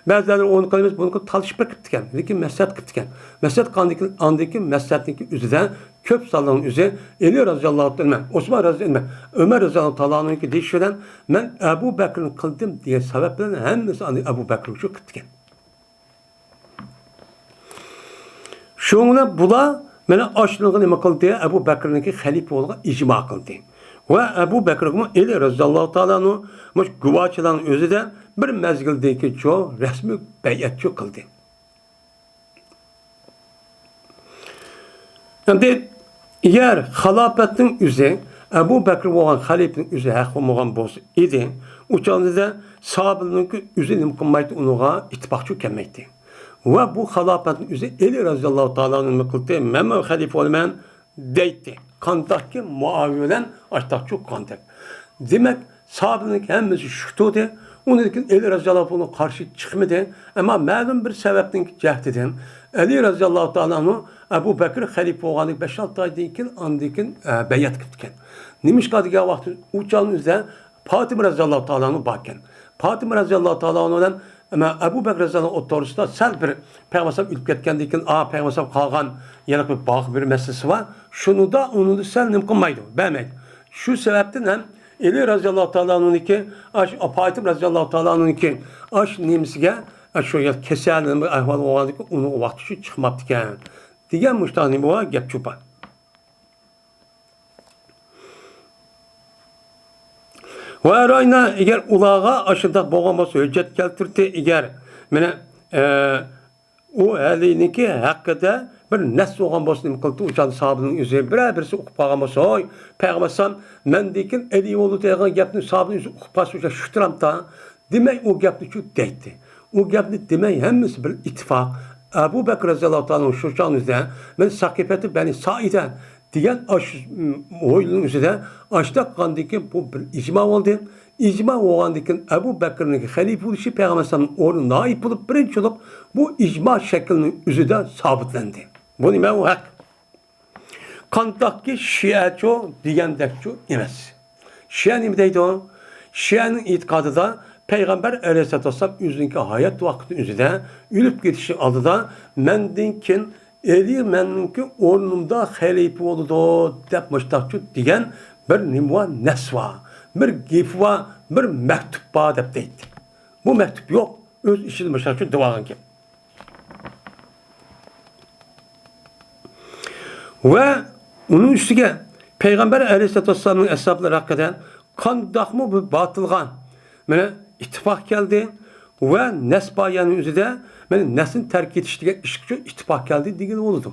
بەزىلەر ئۇنى قىلىمىز، بۇنى قىلىپ تالىشىپ بېقىپتىكەن. لېكىن مەسلىھەت قىپتىكەن. مەسلىھەت قىلغاندىن كېيىن، ئاندىن كېيىن مەسلىھەتنىڭكى ئۆزىدە كۆپ سانلىقنىڭ ئۆزى ئەلى رەزىياللاھۇ تائالا، ئوسمان رەزىياللاھۇ، ئۆمەر رەزىياللاھۇ تائالا ئەنھۇنىڭكى دېيىشى بىلەن، مەن ئەبۇ بەكرىنى قىلدىم دېگەن سەۋەب بىلەن ھەممىسى ئاندىن ئەبۇ بەكرىگە چۈشۈپ كېتىپتىكەن. شۇنىڭ بىلەن بۇلار مانا ئاشۇنىڭغا نېمە قىلدى؟ ئەبۇ بەكرىنىڭكى خەلىپە بولغان ئىجما قىلدى. ۋە ئەبۇ بەكرىگىمۇ ئەلى رەزىياللاھۇ تائالا ئەنھۇ مۇشۇ گۇۋاچىلارنىڭ ئۆزىدە بىر مەزگىلدىن كېيىن شۇ رەسمىي بەيئەتچۇ قىلدى. ئەمدى ئەگەر خىلاپەتنىڭ ئۆزى ئەبۇ بەكرى بولغان خەلىپىنىڭ ئۆزى ھەق بولمىغان بولسا ئىدى، ئۇ چاغدا ساھابىلەرنىڭكى ئۆزى نېمە قىلمايتتى، ئۇنىڭغا ئىتتىپاقچۇ كەلمەيتتى. ۋە بۇ خىلاپەتنىڭ ئۆزى ئەلى رازىياللاھۇ تائالا ئەنھۇ نېمە قىلدى؟ مەنمۇ خەلىپە بولىمەن دەيتتى. قانداقكى مۇئاۋىيە بىلەن ئاشتاقچۇ قىلغاندەك. دېمەك، ساھابىلەرنىڭ ھەممىسى شۇ تۇردى. ئۇنىڭدىن كېيىن ئەلى رازىياللاھۇ ئەنھۇ قارشى چىقمىدى. ئەمما مەلۇم بىر سەۋەبنىڭ جەھىتىدىن ئەلى رازىياللاھۇ تائالا ئەنھۇ ئەبۇ بەكرى خەلىپە بولغاندىن بەش-ئالتە ئايدىن كېيىن، ئاندىن كېيىن، ئە، بەيئەت قىپتىكەن. نېمىشقا دېگەن ۋاقىتتا ئۇ چاغنىڭ ئۆزىدە پاتىمە رازىياللاھۇ تائالا ئەنھۇ باركەن. پاتىمە رازىياللاھۇ تائالا ئەنھۇ بىلەن، ئەمما، ئەبۇ بەكرى رازىياللاھۇ ئوتتۇرىسىدا سەل بىر پەيغەمبەر ئەلەيھىسسالام ئۆلۈپ كەتكەندىن كېيىن، ئا، پەيغەمبەر ئەلەيھىسسالام قالغان يەنە بىر باغ بىر مەسىلىسى بار. شۇنىڭدا ئۇنىڭدا سەل نېمە قىلمايدۇ، بەرمەيدۇ. شۇ سەۋەبتىن ھەم ئەلى رازىياللاھۇ تائالا ئەنھۇنىڭكى، ئاش، پاتىمە رازىياللاھۇ تائالا ئەنھۇنىڭكى ئاش نېمىسىگە، ئاشۇ كېسەل نېمە ئەھۋال بولغاندىن كېيىن ئۇنىڭ ۋاقتى شۇ چىقماپتىكەن دېگەن مۇشۇنداق نېمە بار، گەپ چوپان. ۋە راينا ئەگەر ئۇلارغا ئاشۇنداق بولغان بولسا ھۆججەت كەلتۈردى، ئەگەر مانا، ئە، ئۇ ئەلىنىڭكى ھەققىدە بىر نەس بولغان بولسا نېمە قىلدى؟ ئۇ چاغدا ساھابىنىڭ ئۆزى بىرەر بىرسى ئوقۇپ قالغان بولسا، ھوي، پەيغەمبەر ئەلەيھىسسالام مەندىن كېيىن ئەلى بولىدۇ دېگەن گەپنى ساھابىنىڭ ئۆزى ئوقۇپ قالسا، شۇ شۇتۇرامتا؟ دېمەي ئۇ گەپنى شۇ دەيتتى. ئۇ گەپنى دېمەي ھەممىسى بىر ئىتتىپاق. ئەبۇ بەكرى رەزىياللاھۇ تائالا شۇ چاغنىڭ ئۆزىدە، مەن ساقىپەتى بەنى سائىدە دېگەن ئاشۇ ھويلىنىڭ ئۆزىدە ئاشتاق قىلغاندىن كېيىن بۇ بىر ئىجما بولدى. ئىجما بولغاندىن كېيىن ئەبۇ بەكرىنىڭ خەلىپە بولۇشى پەيغەمبەر ئەلەيھىسسالامنىڭ ئورنىدا نائىب بولۇپ بىرىنچى بولۇپ بۇ ئىجما شەكلىنىڭ ئۆزىدە سابىتلەندى. بۇ نېمە؟ ئۇ ھەق. قانداقكى شىئەچۇ دېگەندەكچۇ ئەمەس. شىئە نېمە دەيدۇ؟ شىئەنىڭ ئېتىقادىدا پەيغەمبەر ئەلەيھىسسالاتۇ ۋەسسالام ئۆزىنىڭكى ھايات ۋاقتىنىڭ ئۆزىدە ئۆلۈپ كېتىشى ئالدىدا مەندىن كېيىن ئەلى مەنىڭكى ئورنۇمدا خەلىپە بولىدۇ دەپ مۇشتاقچۇ دېگەن بىر نېمە بار؟ نەس بار، بىر گېپى بار، بىر مەكتۇپ بار دەپ دەيتتى. بۇ مەكتۇپ يوق، ئۆز ئىچىدە مۇشتاقچۇ دەۋالغان گەپ. ۋە ئۇنىڭ ئۈستىگە پەيغەمبەر ئەلەيھىسسالاتۇ ۋەسسالامنىڭ ئەسھابلىرى ھەققىدە قانداقمۇ بىر باتىلغا مانا ئىتتىپاق كەلدى ۋە نەس بار يەرنىڭ ئۆزىدە مانا نەسنى تەرك ئېتىش دېگەن ئىشقىچۇ ئىتتىپاق كەلدى دېگىلى بولىدۇ.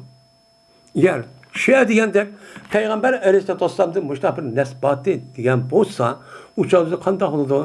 ئەگەر شىئە دېگەندەك پەيغەمبەر ئەلەيھىسسالاتۇ ۋەسسالامدىن مۇشۇنداق بىر نەس باتى دېگەن بولسا، ئۇ چاغدا قانداق بولىدۇ؟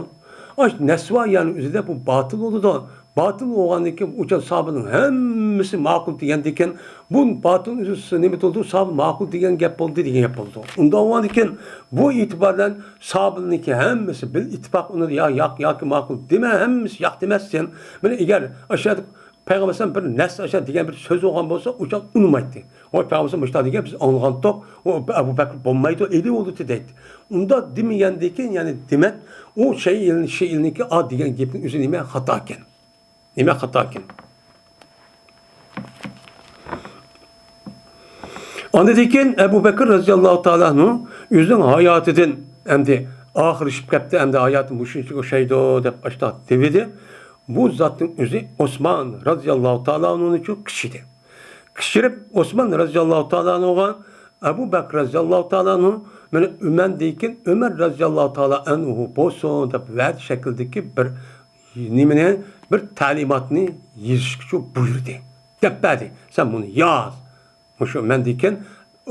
ئاش نەس بار يەرنىڭ ئۆزىدە بۇ باتىل بولىدۇ. باتىل بولغاندىن كېيىن ئۇ چاغ ساھابىنىڭ ھەممىسى ماقۇل دېگەندىن كېيىن، بۇ باتىل ئۆزى نېمە بولدى؟ ساھابە ماقۇل دېگەن گەپ بولدى دېگەن گەپ بولىدۇ. ئۇنداق بولغاندىن كېيىن بۇ ئېتىبار بىلەن ساھابىنىڭكى ھەممىسى بىر ئىتتىپاق ئۇنى يا ياق ياكى ماقۇل دېمە، ھەممىسى ياق دېمەسسەن. مانا ئەگەر ئاشۇ پەيغەمبەر بىر نەس ئاشۇ دېگەن بىر سۆز بولغان بولسا، ئۇ چاغ ئۇنىمايتتى. ۋاي پەيغەمبەر مۇشۇنداق دېگەن، بىز ئاڭلىغانتۇق، ئۇ ئەبۇ بەكرى بولمايدۇ، ئەلى بولىدۇ دەيتتى. ئۇنداق دېمىگەندىن كېيىن، يەنى دېمەك، ئۇ شەيئىلنى، شەيئىلنىڭكى ئا دېگەن گېپىنىڭ ئۆزى نېمە؟ خاتا ئىكەن. نېمە خاتاكىن؟ ئاندىن كېيىن ئەبۇ بەكرى رەزىياللاھۇ تائالا ئەنھۇ ئۆزىنىڭ ھاياتىدىن، ئەمدى ئاخىرلىشىپ كەتتى، ئەمدى ھاياتىم مۇشۇنچىلىك ئوخشايدۇ دەپ ئاشۇنداق دېۋىدى. بۇ زاتنىڭ ئۆزى ئوسمان رەزىياللاھۇ تائالا ئەنھۇنى قىچىدى. قىچىرىپ، ئوسمان رەزىياللاھۇ تائالا ئەنھۇغا ئەبۇ بەكرى رەزىياللاھۇ تائالا ئەنھۇ مېنى ئۆمەندىن كېيىن ئۆمەر رەزىياللاھۇ تائالا ئەنھۇ بولسۇن دەپ ۋەدە شەكلىدىكى بىر نېمىنى، بىر تەلىماتنى يېزىشقىچۇ بۇيرۇدى. دەپ بەردى. سەن بۇنى ياز. مۇشۇ مەندىن كېيىن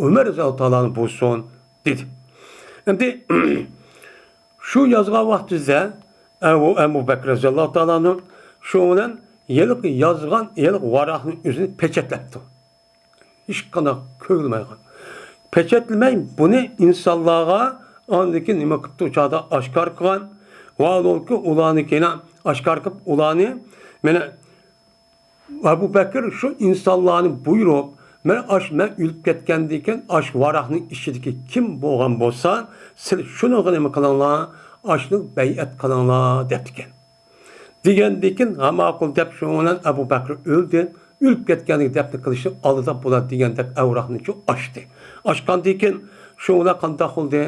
ئۆمەر رەزىياللاھۇ تائالا ئەنھۇ بولسۇن دېدى. ئەمدى شۇ يازغان ۋاقتىدا ئەبۇ، ئەبۇ بەكرى رەزىياللاھۇ تائالا ئەنھۇ شۇ بىلەن ھېلىقى يازغان ھېلىقى ۋاراقنىڭ ئۆزىنى پېچەتلەپتۇ. ھېچقانداق كۆرۈلمەيدىغان. پېچەتلىمەي بۇنى ئىنسانلارغا ئاندىن كېيىن نېمە قىپتۇ، ئۇ چاغدا ئاشكارا قىلغان. ۋاھالەنكى ئۇلارنى كېيىن ئاشكارا قىلىپ ئۇلارنى مانا ئەبۇ بەكرى شۇ ئىنسانلارنى بۇيرۇپ، مانا ئاش مەن ئۆلۈپ كەتكەندىن كېيىن ئاش ۋاراقنىڭ ئىچىدىكى كىم بولغان بولسا، سىلەر شۇنىڭغا نېمە قىلىڭلار، ئاشنى بەيئەت قىلىڭلار دەپتىكەن. دېگەندىكىن، ھە، ماقۇل دەپ، شۇنىڭ بىلەن ئەبۇ بەكرى ئۆلدى. ئۆلۈپ كەتكەندىكىن دەپنە قىلىشنىڭ ئالدىدا بولار دېگەندەك ئەۋراقنىچۇ ئاچتى. ئاچقاندىكىن، شۇنىڭ بىلەن قانداق بولدى؟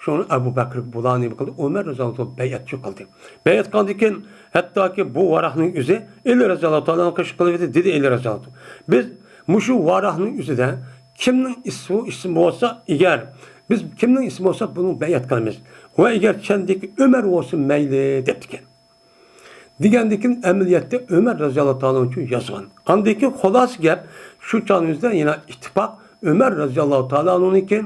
شۇنى ئەبۇ بەكرى بۇلار نېمە قىلدى؟ ئۆمەر رەزىياللاھۇ بەيئەتچۇ قىلدى. بەيئەت قىلغاندىكىن، ھەتتاكى بۇ ۋاراقنىڭ ئۆزى ئەلى رەزىياللاھۇ تائالا قىلىۋىدى، دېدى ئەلى رەزىياللاھۇ. بىز مۇشۇ ۋاراقنىڭ ئۆزىدە كىمنىڭ ئىسمى، ئىسمى بولسا ئەگەر، بىز كىمنىڭ ئىسمى بولسا بۇنىڭغا بەيئەت قىلىمىز. ۋە ئەگەر چەندىكى ئۆمەر بولسا مەيلى، دەپتىكەن. دېگەندىكىن ئەمەلىيەتتە ئۆمەر رەزىياللاھۇ تائالا ئۈچۈن يازغان. ئاندىكى خۇلاسە گەپ شۇ چاغنىڭ ئۆزىدە يەنە ئىتتىپاق ئۆمەر رەزىياللاھۇ تائالا ئەنھۇنىڭكى،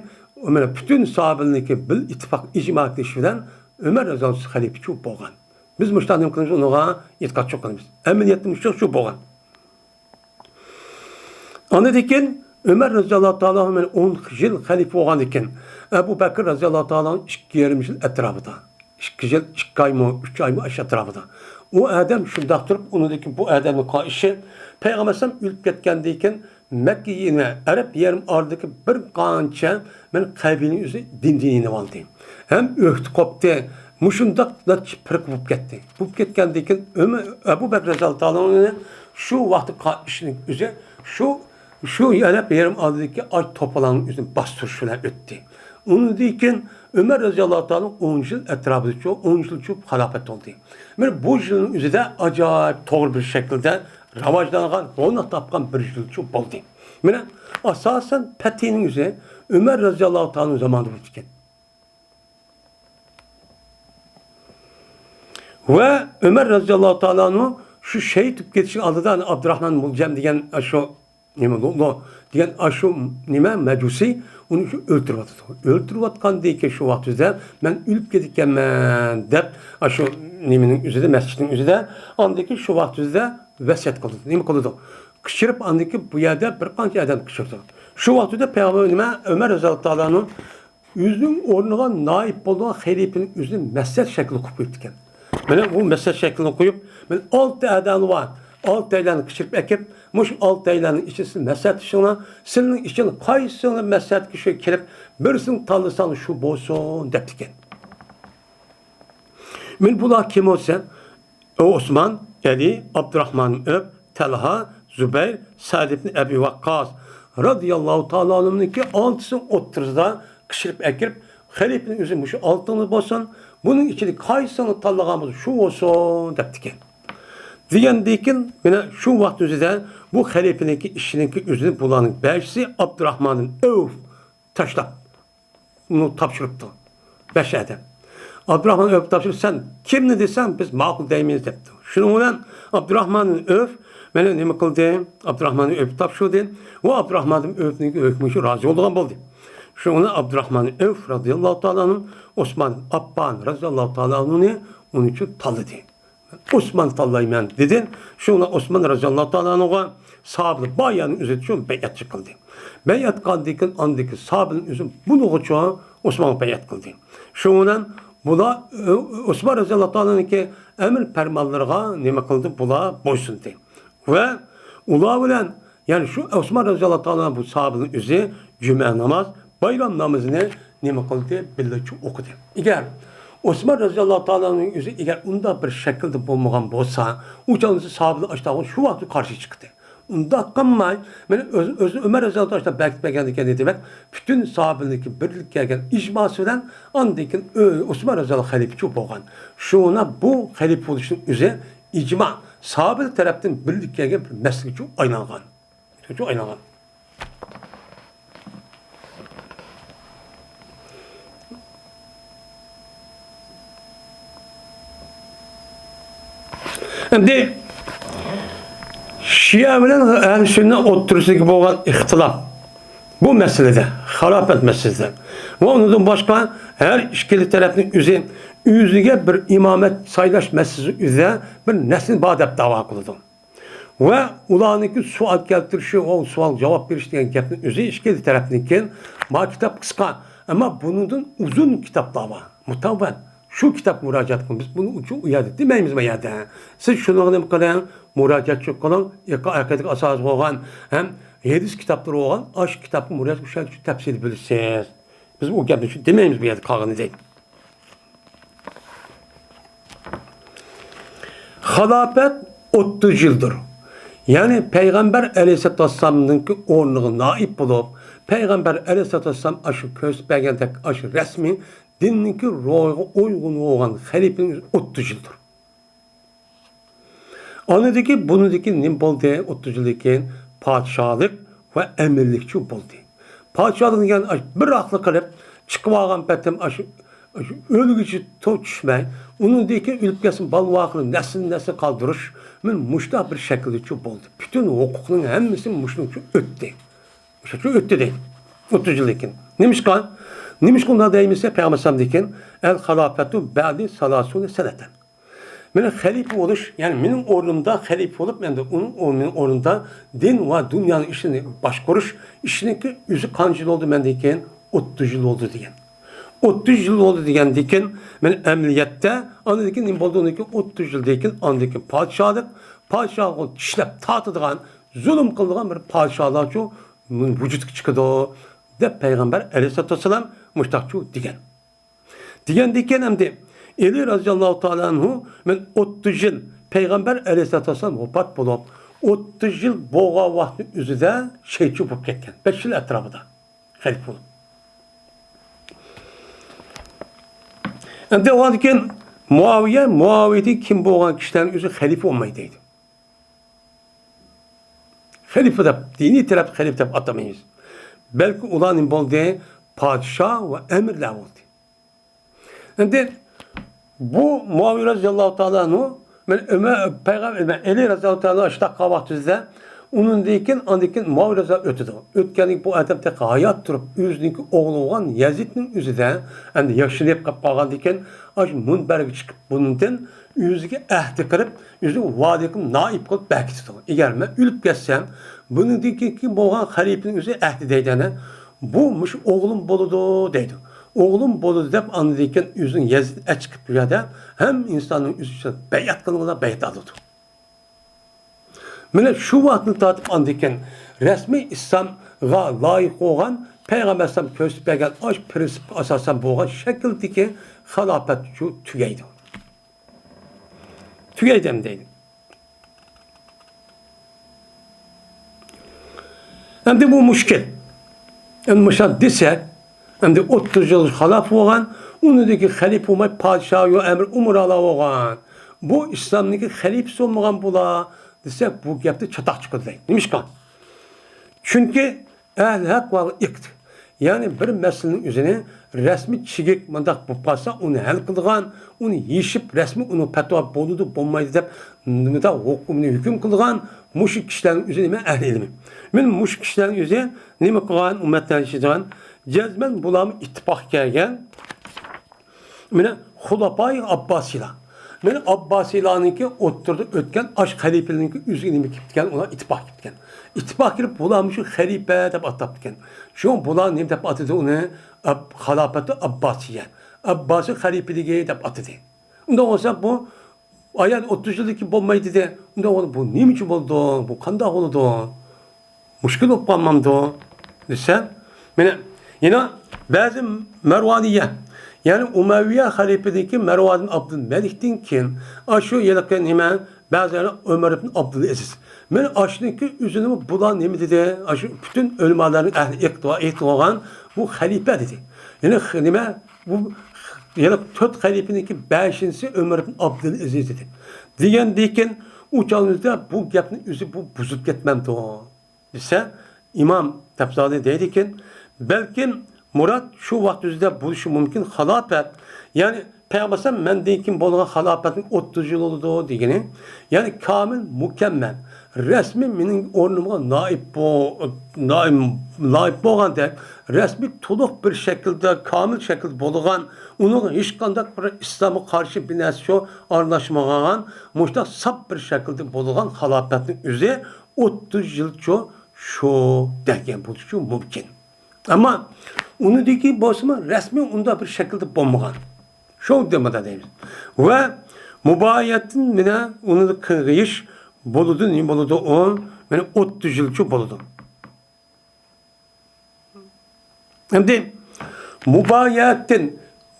ئۆمەر پۈتۈن ساھابىلىرنىڭكى بىل ئىتتىپاق ئىجما قىلىشى بىلەن ئۆمەر رەزىياللاھۇ خەلىپىچۇ بولغان. بىز مۇشۇنداق نېمە قىلىمىز، ئۇنىڭغا ئېتىقادچۇ قىلىمىز. ئەمەلىيەتتە مۇشۇ شۇ بولغان. ئاندىن كېيىن ئۆمەر رەزىياللاھۇ تائالا ئەنھۇ ئون يىل خەلىپە بولغاندىن كېيىن، ئەبۇ بەكرى رەزىياللاھۇ تائالا ئەنھۇ ئىككى يېرىم يىل ئەتراپىدا، ئىككى يىل، ئىككى ئايمۇ، ئۈچ ئايمۇ ئاشۇ ئەتراپىدا. ئۇ ئادەم شۇنداق تۇرۇپ، ئۇنىڭدىن كېيىن بۇ ئادەمنىڭ قارىشى، پەيغەمبەر ئەلەيھىسسالام ئۆلۈپ كەتكەندىن كېيىن، مەككە، يەنى ئەرەب يېرىم ئارىلىدىكى بىر قانچە مەن قەبىلىنىڭ ئۆزى دىندىن يېنىۋالدى. ھەم ئۆھدە قوپتى. مۇشۇنداق نەچچە پىرقە بولۇپ كەتتى. بولۇپ كەتكەندىن كېيىن ئۆمە-، ئەبۇ بەكرى رەزىياللاھۇ تائالا ئەنھۇنى شۇ ۋاقىتتا قا-، ئىشنىڭ ئۆزى شۇ، شۇ ئەرەب يېرىم ئارىلىدىكى ئاش توپىلاڭنىڭ ئۆزىنى باستۇرۇش بىلەن ئۆتتى. ئۇنىڭدىن كېيىن ئۆمەر رەزىياللاھۇ تائالا ئون يىل ئەتراپىدىچۇ، ئون يىلچۇ خىلاپەت بولدى. مانا بۇ يىلنىڭ ئۆزىدە ئاجايىپ توغرا بىر شەكىلدە راۋاجلانغان، روناق تاپقان بىر يىلچۇ بولدى. مانا ئاساسەن پەتھىنىڭ ئۆزى ئۆمەر رەزىياللاھۇ تائالا زامانىدا بولۇپتىكەن. ۋە ئۆمەر رەزىياللاھۇ تائالا ئەنھۇ شۇ شېھىت بولۇپ كېتىشىنىڭ ئالدىدا ئابدۇراخمان مۇلجەم دېگەن ئاشۇ نېمە، لۇلۇ دېگەن ئاشۇ نېمە، مەجۇسى ئۇنى شۇ ئۆلتۈرۈۋاتىدۇ. ئۆلتۈرۈۋاتقاندىن كېيىن شۇ ۋاقتىدا مەن ئۆلۈپ كېتىدىكەنمەن دەپ، ئاشۇ نېمىنىڭ ئۆزىدە، مەسچىتنىڭ ئۆزىدە، ئاندىن كېيىن شۇ ۋاقتىدا ۋەسىيەت قىلىدۇ. نېمە قىلىدۇ؟ قىچىرىپ، ئاندىن كېيىن بۇ يەردە بىر قانچە ئادەم قىچىرىدۇ. شۇ ۋاقتىدا پەيغەمبەر نېمە، ئۆمەر رەزىياللاھۇ تائالا ئەنھۇ ئۆزىنىڭ ئورنىغا نائىب بولىدىغان خەلىپىنىڭ ئۆزىنى مەسچىت شەكلىدە قويۇپ قويۇپتىكەن. مانا بۇ مەسچىت شەكلىنى قويۇپ، مانا ئالتە ئادەم بار، ئالتەيلەننى قىچىرىپ ئەكىپ، مۇشۇ ئالتەيلەننىڭ ئىچىدە سىز مەسلىھەتلىشىڭلار، سىلىنىڭ ئىچىدىن قايسىڭلار مەسلىھەتكە شۇ كېلىپ، بىرسىنى تاللىساڭلار شۇ بولسۇن، دەپتىكەن. مانا بۇلار كىم بولسا، ئوسمان، ئەلى، ئابدۇراخمان ئۆپ، تەلھا، زۇبەير، سەئد ئىبن ئەبى ۋەققاس رەزىياللاھۇ تائالا ئەنھۇنىڭكى ئالتىسى ئوتتۇرىسىدا قىچىرىپ ئەكىرىپ، خەلىپىنىڭ ئۆزى مۇشۇ ئالتىڭىز بولسۇن، بۇنىڭ ئىچىدە قايسىڭىز تاللىغان بولسا شۇ بولسۇن دەپتىكەن. دېگەندىكىن، مانا شۇ ۋاقىت ئۆزىدە بۇ خەلىپىنىڭكى ئىشىنىڭكى ئۆزىنى بۇلارنىڭ بەشىسى ئابدۇراخمان ئەۋف تاشلاپ، ئۇنى تاپشۇرۇپتۇ. بەش ئادەم. ئابدۇراخمان ئۆپ تاپشۇرۇپ، سەن كىمنى دېسەڭ، بىز ماقۇل دەيمىز، دەپتۇ. شۇنىڭ بىلەن ئابدۇراخمان ئۆپ مانا نېمە قىلدى؟ ئابدۇراخمان ئۆپ تاپشۇردى. ۋە ئابدۇراخمان ئۆپنىڭ ھۆكمى شۇ، رازى بولىدىغان بولدى. شۇنىڭ بىلەن ئابدۇراخمان ئۆپ رەزىياللاھۇ تائالا ئەنھۇ ئوسمان ئاپپان رەزىياللاھۇ تائالا ئەنھۇنى ئۇنىڭ ئۈچۈن تاللىدى. ئوسمان تاللايمەن دېدى. شۇڭا ئوسمان رەزىياللاھۇ تائالا ئەنھۇغا ساھابىلەر بار يەرنىڭ ئۆزىدە شۇ بەيئەتچى قىلدى. بەيئەت قىلغاندىن كېيىن ئاندىكى ساھابىلەرنىڭ ئۆزى بۇنىڭغىچۇ ئوسمانغا بەيئەت قىلدى. شۇنىڭ بىلەن بۇلار، ئۆ-، ئوسمان رەزىياللاھۇ تائالانىڭكى ئەمر پەرمانلىرىغا نېمە قىلدى؟ بۇلار بويسۇندى. ۋە ئۇلار بىلەن، يەنى شۇ ئوسمان رەزىياللاھۇ تائالا بۇ ساھابىنىڭ ئۆزى جۈمە ناماز، بايرام نامىزىنى نېمە قىلدى؟ بىللە چۇ ئوقۇدى. ئەگەر ئوسمان رەزىياللاھۇ تائالا ئەنھۇ ئۆزى ئەگەر ئۇنداق بىر شەكىلدە بولمىغان بولسا، ئۇ چاغدا ساھابىلەر ئاشتاغۇ شۇ ۋاقىتتا قارشى چىقتى. ئۇنداق قىلماي، مانا ئۆزى، ئۆزى ئۆمەر رەزىياللاھۇ تائالا بەركىتىپ بەرگەندىكىن دېمەك، پۈتۈن ساھابىلەرنىڭكى بىرلىككە كەلگەن ئىجماسى بىلەن ئاندىن كېيىن ئۆ-، ئوسمان رەزىياللاھۇ خەلىپىچۇ بولغان. شۇڭا بۇ خەلىپە بولۇشنىڭ ئۆزى ئىجما، ساھابىلەر تەرەپتىن بىرلىككە كەلگەن بىر مەسىلىگىچۇ ئايلانغان. شۇ ئايلانغان. ئەمدى شىئە بىلەن ئەھلى سۈننە ئوتتۇرىسىدىكى بولغان ئىختىلاپ بۇ مەسىلىدە، خىلاپەت مەسىلىسىدە ۋە ئۇنىڭدىن باشقا ھەر ئىككىلا تەرەپنىڭ ئۆزى ئۆزىگە بىر ئىمامەت سايلاش مەسىلىسى ئۆزىدە بىر نەسل بار دەپ دەۋا قىلىدۇ. ۋە ئۇلارنىڭكى سوئال كەلتۈرۈشى، ئۇ سوئالغا جاۋاب بېرىش دېگەن گەپنىڭ ئۆزى ئىككىلا تەرەپنىڭكى. ما كىتاب قىسقا، ئەمما بۇنىڭدىن ئۇزۇن كىتابلار بار. مۇتەۋۋەل. شۇ كىتابقا مۇراجىئەت قىلىڭ. بىز بۇنى ئۇچۇن ئۇ يەردە دېمەيمىز، ما يەردە. سىز شۇنىڭغا نېمە قىلىڭ؟ مۇراجىئەتچى قىلىڭ. ئەقىدىگە ئاساس بولغان ھەم ھەدىس كىتابلىرى بولغان ئاشۇ كىتابقا مۇراجىئەت قىلىپ، شۇ تەپسىلىي بىلىسىز. بىز ئۇ گەپنى شۇ دېمەيمىز بۇ يەردە قالغىنى دەيدۇ. خىلاپەت ئوتتۇز يىلدۇر. يەنى پەيغەمبەر ئەلەيھىسسالاتۇ ۋەسسالامنىڭكى ئورنىغا نائىب بولۇپ، پەيغەمبەر ئەلەيھىسسالاتۇ ۋەسسالام ئاشۇ كۆرسىتىپ بەرگەندەك ئاشۇ رەسمىي دىننىڭكى روھىغا ئۇيغۇن بولغان خەلىپىنىڭ ئۆزى ئوتتۇز يىلدۇر. ئاندىكى، بۇنىڭدىكى نېمە بولدى؟ ئوتتۇز يىلدىن كېيىن پادىشاھلىق ۋە ئەمىرلىكچۇ بولدى. پادىشاھلىق دېگەن ئاشۇ بىر ھەقنى قىلىپ، چىقىۋالغان پېتىم ئاشۇ، ئاشۇ ئۆلگۈچە تو-، چۈشمەي، ئۇنىڭدىن كېيىن ئۆلۈپ كەتسىمۇ بالىۋاقلىرى نەسىل نەسىل قالدۇرۇش، مانا مۇشۇنداق بىر شەكىلدىچۇ بولدى. پۈتۈن ھوقۇقنىڭ ھەممىسى مۇشۇنىڭچۇ ئۆتتى. مۇشۇنچۇ ئۆتتى دەيدۇ. ئوتتۇز يىلدىن كېيىن. نېمىشقا؟ نېمىشقا ئۇنداق دەيمىز دېسە، پەيغەمبەر ئەلەيھىسسالامدىن كېيىن، ئەل خىلاپەتۇ بەئدى سالاسۇنە سەنەتەن. مېنىڭ خەلىپە بولۇش، يەنى مېنىڭ ئورنۇمدا خەلىپە بولۇپ، ئەمدى ئۇنىڭ ئورنى، مېنىڭ ئورنۇمدا دىن ۋە دۇنيانىڭ ئىشىنى باشقۇرۇش ئىشىنىڭكى ئۆزى قانچە يىل بولدى مەندىن كېيىن؟ ئوتتۇز يىل بولدى دېگەن. ئوتتۇز يىل بولدى دېگەندىن كېيىن، مېنىڭ ئەمەلىيەتتە ئاندىن كېيىن نېمە بولدى؟ ئۇنىڭ كېيىن ئوتتۇز يىلدىن كېيىن، ئاندىن كېيىن پادىشاھلىق، پادىشاھلىققا چىشلەپ تارتىدىغان، زۇلۇم قىلىدىغان بىر پادىشاھلارچۇ ۋۇجۇدقا چىقىدۇ، دەپ پەيغەمبەر ئەلەيھىسسالاتۇ ۋەسسالام مۇشتاقچۇ دېگەن. دېگەندىن كېيىن ئەمدى ئەلى رازىياللاھۇ تائالا ئەنھۇ مەن ئوتتۇز يىل پەيغەمبەر ئەلەيھىسسالاتۇ ۋەسسالام ۋاپات بولۇپ، ئوتتۇز يىل بولغان ۋاقىتنىڭ ئۆزىدە شېھىتچۇ بولۇپ كەتكەن. بەش يىل ئەتراپىدا خەلىپە بولۇپ. ئەمدى ئۇنىڭدىن كېيىن مۇئاۋىيە، مۇئاۋىيەدىن كېيىن بولغان كىشىلەرنىڭ ئۆزى خەلىپە بولمايدۇ دەيدۇ. خەلىپە دەپ، دىنىي تەرەپتە خەلىپە دەپ ئاتىمايمىز. بەلكى ئۇلار نېمە بولدى؟ پادىشاھ ۋە ئەمىرلەر بولدى. ئەمدى بۇ مۇئاۋىيە رەزىياللاھۇ تائالا ئەنھۇ، مەن ئۆمەر، پەيغەمبەر، مەن ئەلى رەزىياللاھۇ تائالا ئاشۇنداق قالغان ۋاقتىمىزدا، ئۇنىڭدىن كېيىن، ئاندىن كېيىن مۇئاۋىيە رەزىياللاھۇ ئۆتىدۇ. ئۆتكەندىن كېيىن بۇ ئادەم تېخى ھايات تۇرۇپ، ئۆزىنىڭكى ئوغلى بولغان يەزىدنىڭ ئۆزىدە، ئەمدى ياشىنىپ قېلىپ قالغاندىن كېيىن، ئاشۇ مۇنبەرگە چىقىپ، بۇنىڭدىن ئۆزىگە ئەھدى قىلىپ، ئۆزىنى ۋالىي قىلىپ، نائىب قىلىپ بەركىتىدۇ. ئەگەر مەن ئۆلۈپ كەتسەم، بۇنىڭدىن كېيىنكى بولغان خەلىپىنىڭ ئۆزى ئەھدى دەيدۇ، ئەنە، بۇ مۇشۇ ئوغلۇم بولىدۇ دەيدۇ. ئوغلۇم بولىدۇ دەپ، ئاندىن كېيىن ئۆزىنىڭ يەزىدىنى ئەچىقىپ بۇ يەردە ھەممە ئىنساننىڭ ئۆزى ئۈچۈن بەيئەت قىلىڭلار، بەيئەت ئالىدۇ. مانا شۇ ۋاقىتتىن تارتىپ ئاندىن كېيىن رەسمىي ئىسلامغا لايىق بولغان پەيغەمبەر ئەلەيھىسسالام كۆرسىتىپ بەرگەن ئاشۇ پىرىنسىپقا ئاساسەن بولغان شەكىلدىكى خىلاپەت شۇ تۈگەيدۇ. تۈگەيدۇ ئەمدى دەيدۇ. ئەمدى بۇ مۈشكۈل. ئەمدى مۇشۇنداق دېسەك، ئەمدى ئوتتۇز يىل خىلاپە بولغان، ئۇنىڭدىن كېيىن خەلىپە بولماي، پادىشاھ يا ئەمىر ئۇمرالار بولغان. بۇ ئىسلامنىڭكى خەلىپىسى بولمىغان بۇلار دېسەك، بۇ گەپتە چاتاق چىقىدۇ دەيدۇ. نېمىشقا؟ چۈنكى ئەھلى ھەق ۋە ئىقت-، يەنى بىر مەسىلىنىڭ ئۆزىنى رەسمىي چىگىك مۇنداق بولۇپ قالسا، ئۇنى ھەل قىلىدىغان، ئۇنى يېشىپ رەسمىي ئۇنىڭ پەتىۋا بولىدۇ، بولمايدۇ دەپ مۇنداق ھوكۇمنى ھۆكۈم قىلىدىغان مۇشۇ كىشىلەرنىڭ ئۆزى نېمە؟ ئەھلى ئىلمى. مانا مۇشۇ كىشىلەرنىڭ ئۆزى نېمە قىلغان؟ ئۈممەتلەر يېشىدىغان جەزمەن بۇلارمۇ ئىتتىپاق كەلگەن. مانا خۇلەپاي ئابباسىيلار. مانا ئابباسىيلارنىڭكى ئوتتۇرىدا ئۆتكەن ئاش خەلىپىلىرىنىڭكى ئۆزىگە نېمە كېلىپتىكەن؟ ئۇلار ئىتتىپاق كېلىپتىكەن. ئىتتىپاق كېلىپ، بۇلار مۇشۇ خەلىپە دەپ ئاتاپتىكەن. شۇڭا بۇلار نېمە دەپ ئاتىدى ئۇنى؟ ئەب-، خىلاپەتۇ ئابباسىيە. ئابباسىي خەلىپىلىكى دەپ ئاتىدى. ئۇنداق بولسا بۇ ئايان ئوتتۇز يىلدىكى بولماي دېدى. ئۇنداق بولسا بۇ نېمە ئۈچۈن بولىدۇ؟ بۇ قانداق بولىدۇ؟ مۈشكۈل بولۇپ قالمامدۇ دېسە، مانا يەنە بەزى مەرۋانىيە، يەنى ئۇمەۋىيە خەلىپىدىكى مەرۋان ئابدۇلمەلىكتىن كېيىن، ئاشۇ ھېلىقى نېمە، بەزىلەر ئۆمەر ئىبن ئابدۇلئەزىز. مانا ئاشۇنىڭكى ئۆزىنىمۇ بۇلار نېمە دېدى؟ ئاشۇ پۈتۈن ئۆلىمالارنىڭ ئەھلى ئېيتىپ بولغان بۇ خەلىپە دېدى. يەنى خ-، نېمە، بۇ خ-، يەنى تۆت خەلىپىنىڭكى بەشىنچىسى ئۆمەر ئىبن ئابدۇلئەزىز دېدى. دېگەندىكىن ئۇ چاغدا بۇ گەپنى ئۆزى بۇ بۇزۇپ كەتمەمدۇ؟ دېسە، ئىمام تەپزانى دەيدىكەن، بەلكىم مۇراد شۇ ۋاقىت ئۆزىدە بولۇشى مۇمكىن خالاپەت، يەنى پەيغەمبەر ئەلەيھىسسالام مەندىن كېيىن بولغان خالاپەتنىڭ ئوتتۇز يىل بولىدۇ دېگىنى، يەنى كامىل، مۇكەممەل، رەسمىي مېنىڭ ئورنۇمغا نائىب بو-، نائىب، نائىب بولغاندەك، رەسمىي تولۇق بىر شەكىلدە، كامىل شەكىلدە بولغان، ئۇنىڭغا ھېچقانداق بىر ئىسلامغا قارشى بىر نەرسە شۇ ئارىلاشمىغان، مۇشۇنداق ساپ بىر شەكىلدە بولغان خالاپەتنىڭ ئۆزى ئوتتۇز يىلچۇ شۇ دەگەن بولۇشى مۇمكىن. ئەمما ئۇنىڭدىكى بولسىمۇ رەسمىي ئۇنداق بىر شەكىلدە بولمىغان. شۇ دېمىدا دەيمىز. ۋە مۇبايەتتىن مانا ئۇنى قىلغىيىش بولىدۇ، نېمە بولىدۇ ئۇ؟ مانا ئوتتۇز يىلچۇ بولىدۇ. ئەمدى مۇبايەتتىن،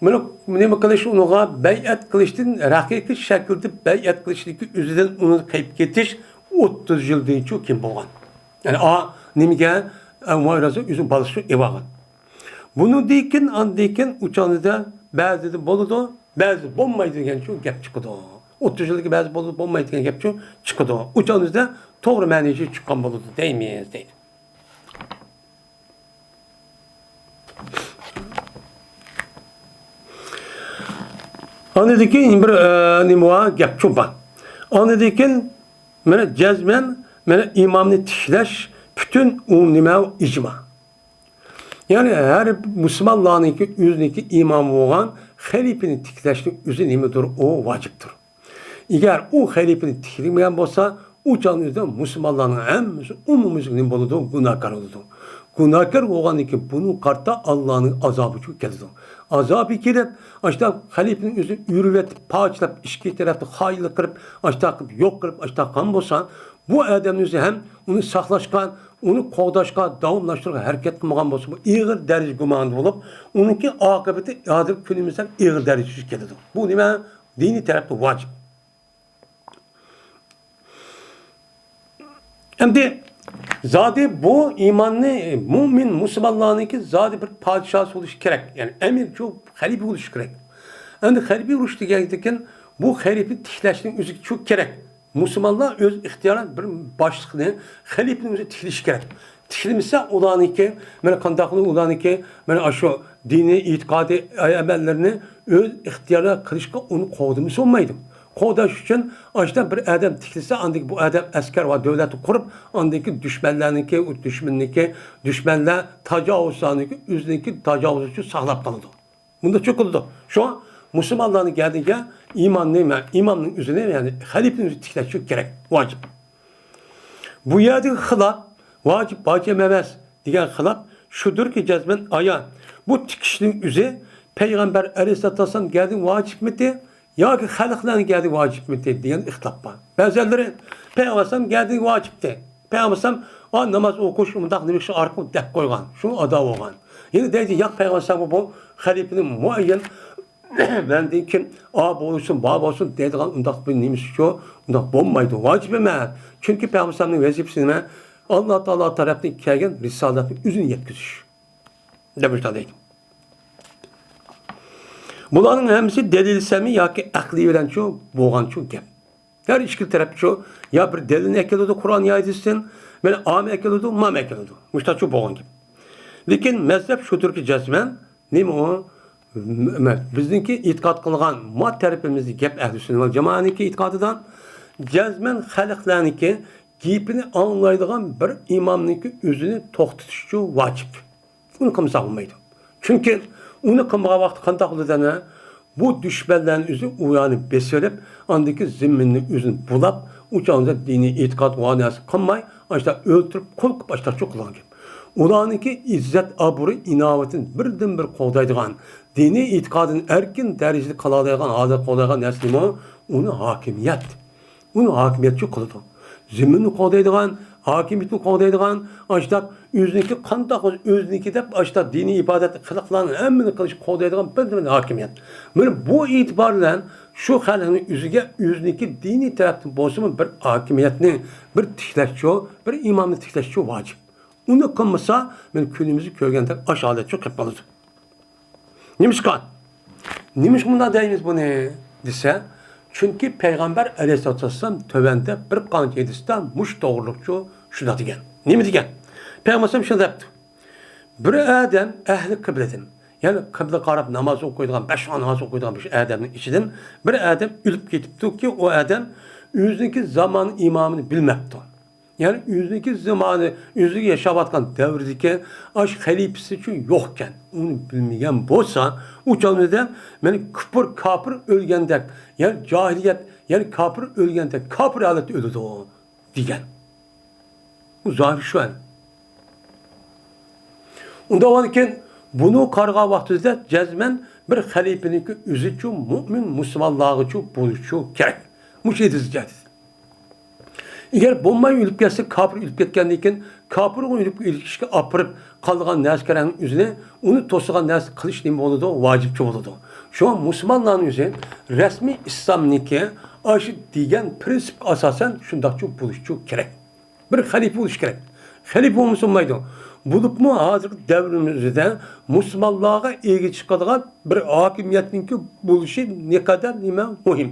مانا نېمە قىلىش، ئۇنىڭغا بەيئەت قىلىشتىن، ھەقىقىي شەكىلدە بەيئەت قىلىشتىكى ئۆزىدىن ئۇنى قېلىپ كېتىش ئوتتۇز يىلدىنچۇ كېيىن بولغان. يەنى، ئا، نېمىگە، ئە، ئۇمەر رازى ئۆزىنىڭ بالىسى ئېۋالغان. بۇنىڭدىن كېيىن، ئاندىن كېيىن ئۇ چاغدا بەزىدە بولىدۇ، بەزىدە بولمايدۇ دېگەنچۇ گەپ چىقىدۇ. ئوتتۇز يىلدىكى بەزى بولىدۇ، بولمايدۇ دېگەن گەپچۇ چىقىدۇ. ئۇ چاغدا توغرا مەنىسى چىققان بولىدۇ دەيمىز، دەيدۇ. ئاندىن كېيىن بىر، ئە، نېمە بار؟ گەپچۇ بار. ئاندىن كېيىن مانا جەزمەن، مانا ئىمامنى تىكلەش پۈتۈن ئۇ نېمە؟ ئىجما. يەنى ھەر مۇسۇلمانلارنىڭكى ئۆزىنىڭكى ئىمامى بولغان خەلىپىنى تىكلەشنىڭ ئۆزى نېمىدۇر؟ ئۇ ۋاجىپتۇر. ئەگەر ئۇ خەلىپىنى تىكلىمىگەن بولسا، ئۇ چاغنىڭ ئۆزىدە مۇسۇلمانلارنىڭ ھەممىسى ئومۇميۈزلۈك نېمە بولىدۇ؟ گۇناھكار بولىدۇ. گۇناھكار بولغاندىن كېيىن بۇنىڭغا قارىتا ئاللانىڭ ئازابى كېلىدۇ. ئازابى كېلىپ، ئاشۇنداق خەلىپىنىڭ ئۆزىنى ئۆرۈۋېتىپ، پارچىلاپ، ئىككى تەرەپتە خائىنلىق قىلىپ، ئاشۇنداق قىلىپ يوق قىلىپ، ئاشۇنداق قىلغان بولسا، بۇ ئادەمنىڭ ئۆزى ھەم ئۇنى ساقلاشقا، ئۇنى قوغداشقا، داۋاملاشتۇرۇشقا ھەرىكەت قىلمىغان بولسا، بۇ ئېغىر دەرىجە گۇماندا بولۇپ، ئۇنىڭكى ئاقىۋىتى ھازىرقى كۈنىمىزدەك ئېغىر دەرىجىگە كېلىدۇ. بۇ نېمە؟ دىنىي تەرەپتە ۋاجىپ. ئەمدى زادى بۇ ئىماننى مۇئمىن مۇسۇلمانلارنىڭكى زادى بىر پادىشاھى بولۇشى كېرەك. يەنى ئەمىرچۇ خەلىپە بولۇشى كېرەك. ئەمدى خەلىپە بولۇش دېگەندىكىن بۇ خەلىپە تىكلەشنىڭ ئۆزى شۇ كېرەك. مۇسۇلمانلار ئۆز ئىختىيارى بىر باشلىقنى، خەلىپىنى ئۆزى تىكلىشى كېرەك. تىكلىمىسە ئۇلارنىڭكى، مانا قانداقلا ئۇلارنىڭكى، مانا ئاشۇ دىنىي ئېتىقادىي ئەمەللىرىنى ئۆز ئىختىيارى قىلىشقا ئۇنى قوغدىمىسا بولمايدۇ. قوغداش ئۈچۈن ئاشۇنداق بىر ئادەم تىكلىسە، ئاندىن بۇ ئادەم ئەسكەر ۋە دۆلەتنى قۇرۇپ، ئاندىن كېيىن دۈشمەنلەرنىڭكى، ئۇ دۈشمەننىڭكى، دۈشمەنلەر تاجاۋۇزچىلارنىڭكى ئۆزىنىڭكى تاجاۋۇزى ئۈچۈن ساقلاپ قالىدۇ. بۇندا چوقۇلىدۇ. شۇڭا مۇسۇلمانلارنىڭ گەدىنىگە ئىمامنى، ئىمامنىڭ ئۆزىنى، يەنى خەلىپىنىڭ ئۆزى تىكلەش كېرەك، ۋاجىپ. بۇ يەردىكى خىلاپ، ۋاجىپ، ۋاجىپ ئەمەس دېگەن خىلاپ شۇدۇركى، جەزمەن ئايان، بۇ تىكىشنىڭ ئۆزى پەيغەمبەر ئەلەيھىسسالاتۇ ۋەسسالام گەدىنىگە ۋاجىپمىتى ياكى خەلقلەرنىڭ گەدىنىگە ۋاجىپمىتى دېگەن ئىختىلاپ بار. بەزىلىرى پەيغەمبەر ئەلەيھىسسالام گەدىنىگە ۋاجىپتى. پەيغەمبەر ئەلەيھىسسالام، ئا، ناماز ئوقۇش، ئۇنداق نېمە ئىش ئارقىلىق دەپ قويغان. شۇ ئادا بولغان. يەنە دەيدۇ، ياق، پەيغەمبەر ئەلەيھىسسالام بۇ خەلىپىنى مۇئەييەن مەندىن كېيىن ئا بولسۇن، با بولسۇن دەيدىغان ئۇنداق بىر نېمىسى شۇ، ئۇنداق بولمايدۇ. ۋاجىپ ئەمەس. چۈنكى پەيغەمبەر ئەلەيھىسسالامنىڭ ۋەزىپىسى نېمە؟ ئاللا تائالا تەرەپتىن كەلگەن رىسالەتنى ئۆزىنى يەتكۈزۈش. دەپ مۇشۇنداق دەيدۇ. بۇلارنىڭ ھەممىسى دەلىل سەمىي ياكى ئەقلىي بىلەنچۇ بولغانچۇ گەپ. ھەر ئىككىلا تەرەپچۇ يا بىر دەلىلنى ئەكېلىدۇ قۇرئان يا ھەدىستىن، مانا ئامە ئەكېلىدۇ، مامە ئەكېلىدۇ. مۇشۇنداقچۇ بولغان گەپ. لېكىن مەزھەپ شۇدۇركى جەزمەن نېمە ئۇ؟ م-، م-، بىزنىڭكى ئېتىقاد قىلغان ما تەرىپىمىزدىكى گەپ ئەھلى سۈننە ۋەل جامائەنىڭكى ئېتىقادىدا جەزمەن خەلقلەرنىڭكى گېپىنى ئاڭلايدىغان بىر ئىمامنىڭكى ئۆزىنى توختىتىشچۇ ۋاجىپ. ئۇنى قىلمىسا بولمايدۇ. چۈنكى ئۇنى قىلمىغان ۋاقىتتا قانداق بولىدۇ دەيمەن؟ بۇ دۈشمەنلەرنى ئۆزى ئۇلارنى بېسىۋېلىپ، ئاندىن كېيىن زېمىننى ئۆزىنى بۇلاپ، ئۇ چاغدا دىنىي ئېتىقاد ۋە نەرسە قىلماي، ئاشتا ئۆلتۈرۈپ، قۇل قىلىپ، ئاشتاقچۇ قىلغان گەپ. ئۇلارنىڭكى ئىززەت، ئابرۇي، ئىناۋىتىنى بىردىنبىر قوغدايدىغان، دىنىي ئېتىقادىنى ئەركىن دەرىجىدە قىلالايدىغان ھالدا قوغدايدىغان نەرسە نېمە؟ ئۇنى ھاكىمىيەت. ئۇنى ھاكىمىيەتچۇ قىلىدۇ. زېمىننى قوغدايدىغان، ھاكىمىيەتنى قوغدايدىغان، ئاشۇنداق ئۆزىنىڭكى قانداق ئۆزىنىڭكى دەپ ئاشۇنداق دىنىي ئىبادەت قىلىقلارنى ھەممىنى قىلىشنى قوغدايدىغان بىر، بىر ھاكىمىيەت. مانا بۇ ئېتىبار بىلەن شۇ خەلقنىڭ ئۆزىگە ئۆزىنىڭكى دىنىي تەرەپتىن بولسىمۇ بىر ھاكىمىيەتنى، بىر تىكلەشچۇ، بىر ئىمامنى تىكلەشچۇ ۋاجىپ. ئۇنى قىلمىسا، مانا كۈنىمىزدە كۆرگەندەك ئاشۇ ھالەتچۇ قېلىپ قالىدۇ. نېمىشقا؟ نېمىشقا مۇنداق دەيمىز بۇنى دېسە، چۈنكى پەيغەمبەر ئەلەيھىسسالاتۇ ۋەسسالام تۆۋەندە بىر قانچە ھەدىستە مۇشۇ توغرىلىقچۇ شۇنداق دېگەن. نېمە دېگەن؟ پەيغەمبەر ئەلەيھىسسالام شۇنداق دەپتۇ. بىر ئادەم ئەھلى قىبلىدىن، يەنى قىبلىغا قاراپ ناماز ئوقۇيدىغان، بەش ۋاق ناماز ئوقۇيدىغان بىر ئادەمنىڭ ئىچىدىن بىر ئادەم ئۆلۈپ كېتىپتۇكى، ئۇ ئادەم ئۆزىنىڭكى زامان ئىمامىنى بىلمەپتۇ. يەنى ئۆزىنىڭكى زامانى، ئۆزىگە ياشاۋاتقان دەۋرىدىكى ئاش خەلىپىسىچۇ يوقكەن، ئۇنى بىلمىگەن بولسا، ئۇ چاغدا مانا كۇپۇر، كاپىر ئۆلگەندەك، يەنى جاھىلىيەت، يەنى كاپىر ئۆلگەندەك، كاپىر ھالەتتە ئۆلىدۇ، دېگەن. بۇ زاھىر شۇ ئەن. ئۇنداق بولغاندىكىن، بۇنى قارىغان ۋاقتىمىزدا جەزمەن بىر خەلىپىنىڭكى ئۆزىچۇ مۇئمىن مۇسۇلمانلارغىچۇ بولۇشىچۇ كېرەك. مۇشۇ ئېتىز جەھەتتىن. ئەگەر بولماي ئۆلۈپ كەتسە، كاپىر ئۆلۈپ كەتكەندىن كېيىن، كاپىرغا ئۆلۈپ ئۆلۈشكە ئاپىرىپ قالغان نەسكەرەنىڭ ئۆزىنى، ئۇنى توسىدىغان نەرسە قىلىش نېمە بولىدۇ؟ ۋاجىپچۇ بولىدۇ. شۇڭا مۇسۇلمانلارنىڭ ئۆزى رەسمىي ئىسلامنىڭكى ئاشۇ دېگەن پرىنسىپقا ئاساسەن شۇنداقچۇ بولۇشچۇ كېرەك. بىر خەلىپە بولۇشى كېرەك. خەلىپە بولمىسا بولمايدۇ. بولۇپمۇ ھازىرقى دەۋرىمىزدە مۇسۇلمانلارغا ئىگە چىقىدىغان بىر ھاكىمىيەتنىڭكى بولۇشى نەقەدەر نېمە مۇھىم.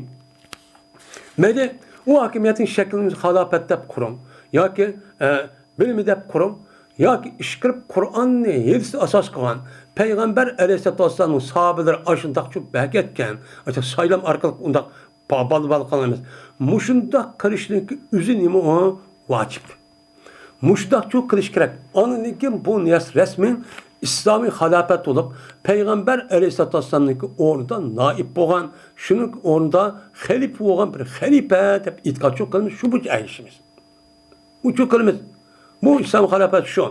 مەيلى، ئۇ ھاكىمىيەتنىڭ شەكلىنى خالاپەت دەپ قۇرۇڭ ياكى، ئە، بىلىمى دەپ قۇرۇڭ ياكى ئىشقىلىپ قۇرئاننى، ھەدىسنى ئاساس قىلغان، پەيغەمبەر ئەلەيھىسسالاتۇ ۋەسسالامنىڭ ساھابىلىرى ئاشۇنداقچۇ بەكەتكەن، ئاشۇ سايلام ئارقىلىق ئۇنداق بالىبال قىلغان ئەمەس. مۇشۇنداق قىلىشنىڭكى ئۆزى نېمە ئۇ؟ ۋاجىپ. مۇشۇنداقچۇ قىلىش كېرەك. ئاندىن كېيىن بۇ نەرسە رەسمىي ئىسلامىي خىلاپەت بولۇپ، پەيغەمبەر ئەلەيھىسسالاتۇ ۋەسسالامنىڭكى ئورنىدا نائىب بولغان، شۇنىڭ ئورنىدا خەلىپە بولغان بىر خەلىپە دەپ ئېتىقادچۇ قىلىمىز، شۇ بويىچە ئەگىشىمىز. ئۇچۇر قىلىمىز. بۇ ئىسلام خىلاپەت شۇ.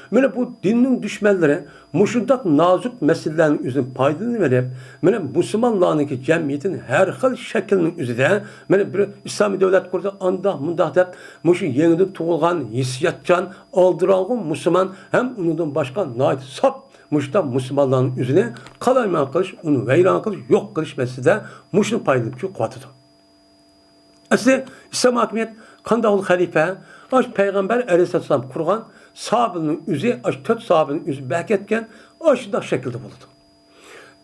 مانا بۇ دىننىڭ دۈشمەنلىرى مۇشۇنداق نازۇك مەسىلىلەرنىڭ ئۆزىدىن پايدىلىنىۋېلىپ، مانا مۇسۇلمانلارنىڭكى جەمئىيىتىنى ھەر خىل شەكىلنىڭ ئۆزىدە، مانا بىر ئىسلامىي دۆلەت قۇرسا ئانداق مۇنداق دەپ، مۇشۇ يېڭىدىن تۇغۇلغان ھېسسىياتچان، ئالدىراڭغۇ مۇسۇلمان ھەم ئۇنىڭدىن باشقا ناھايىتى ساپ مۇشۇنداق مۇسۇلمانلارنىڭ ئۆزىنى قالايمىقان قىلىش، ئۇنى ۋەيران قىلىش، يوق قىلىش مەسىلىسىدە مۇشۇنى پايدىلىنىپ قىلىۋاتىدۇ. ئەسلى ئىسلام ھاكىمىيەت قانداق بولدى خەلىپە؟ ئاشۇ پەيغەمبەر ئەلەيھىسسالام قۇرغان ساھابىنىڭ ئۆزى، ئاشۇ تۆت ساھابىنىڭ ئۆزى بەكەتكەن، ئاشۇنداق شەكىلدە بولىدۇ.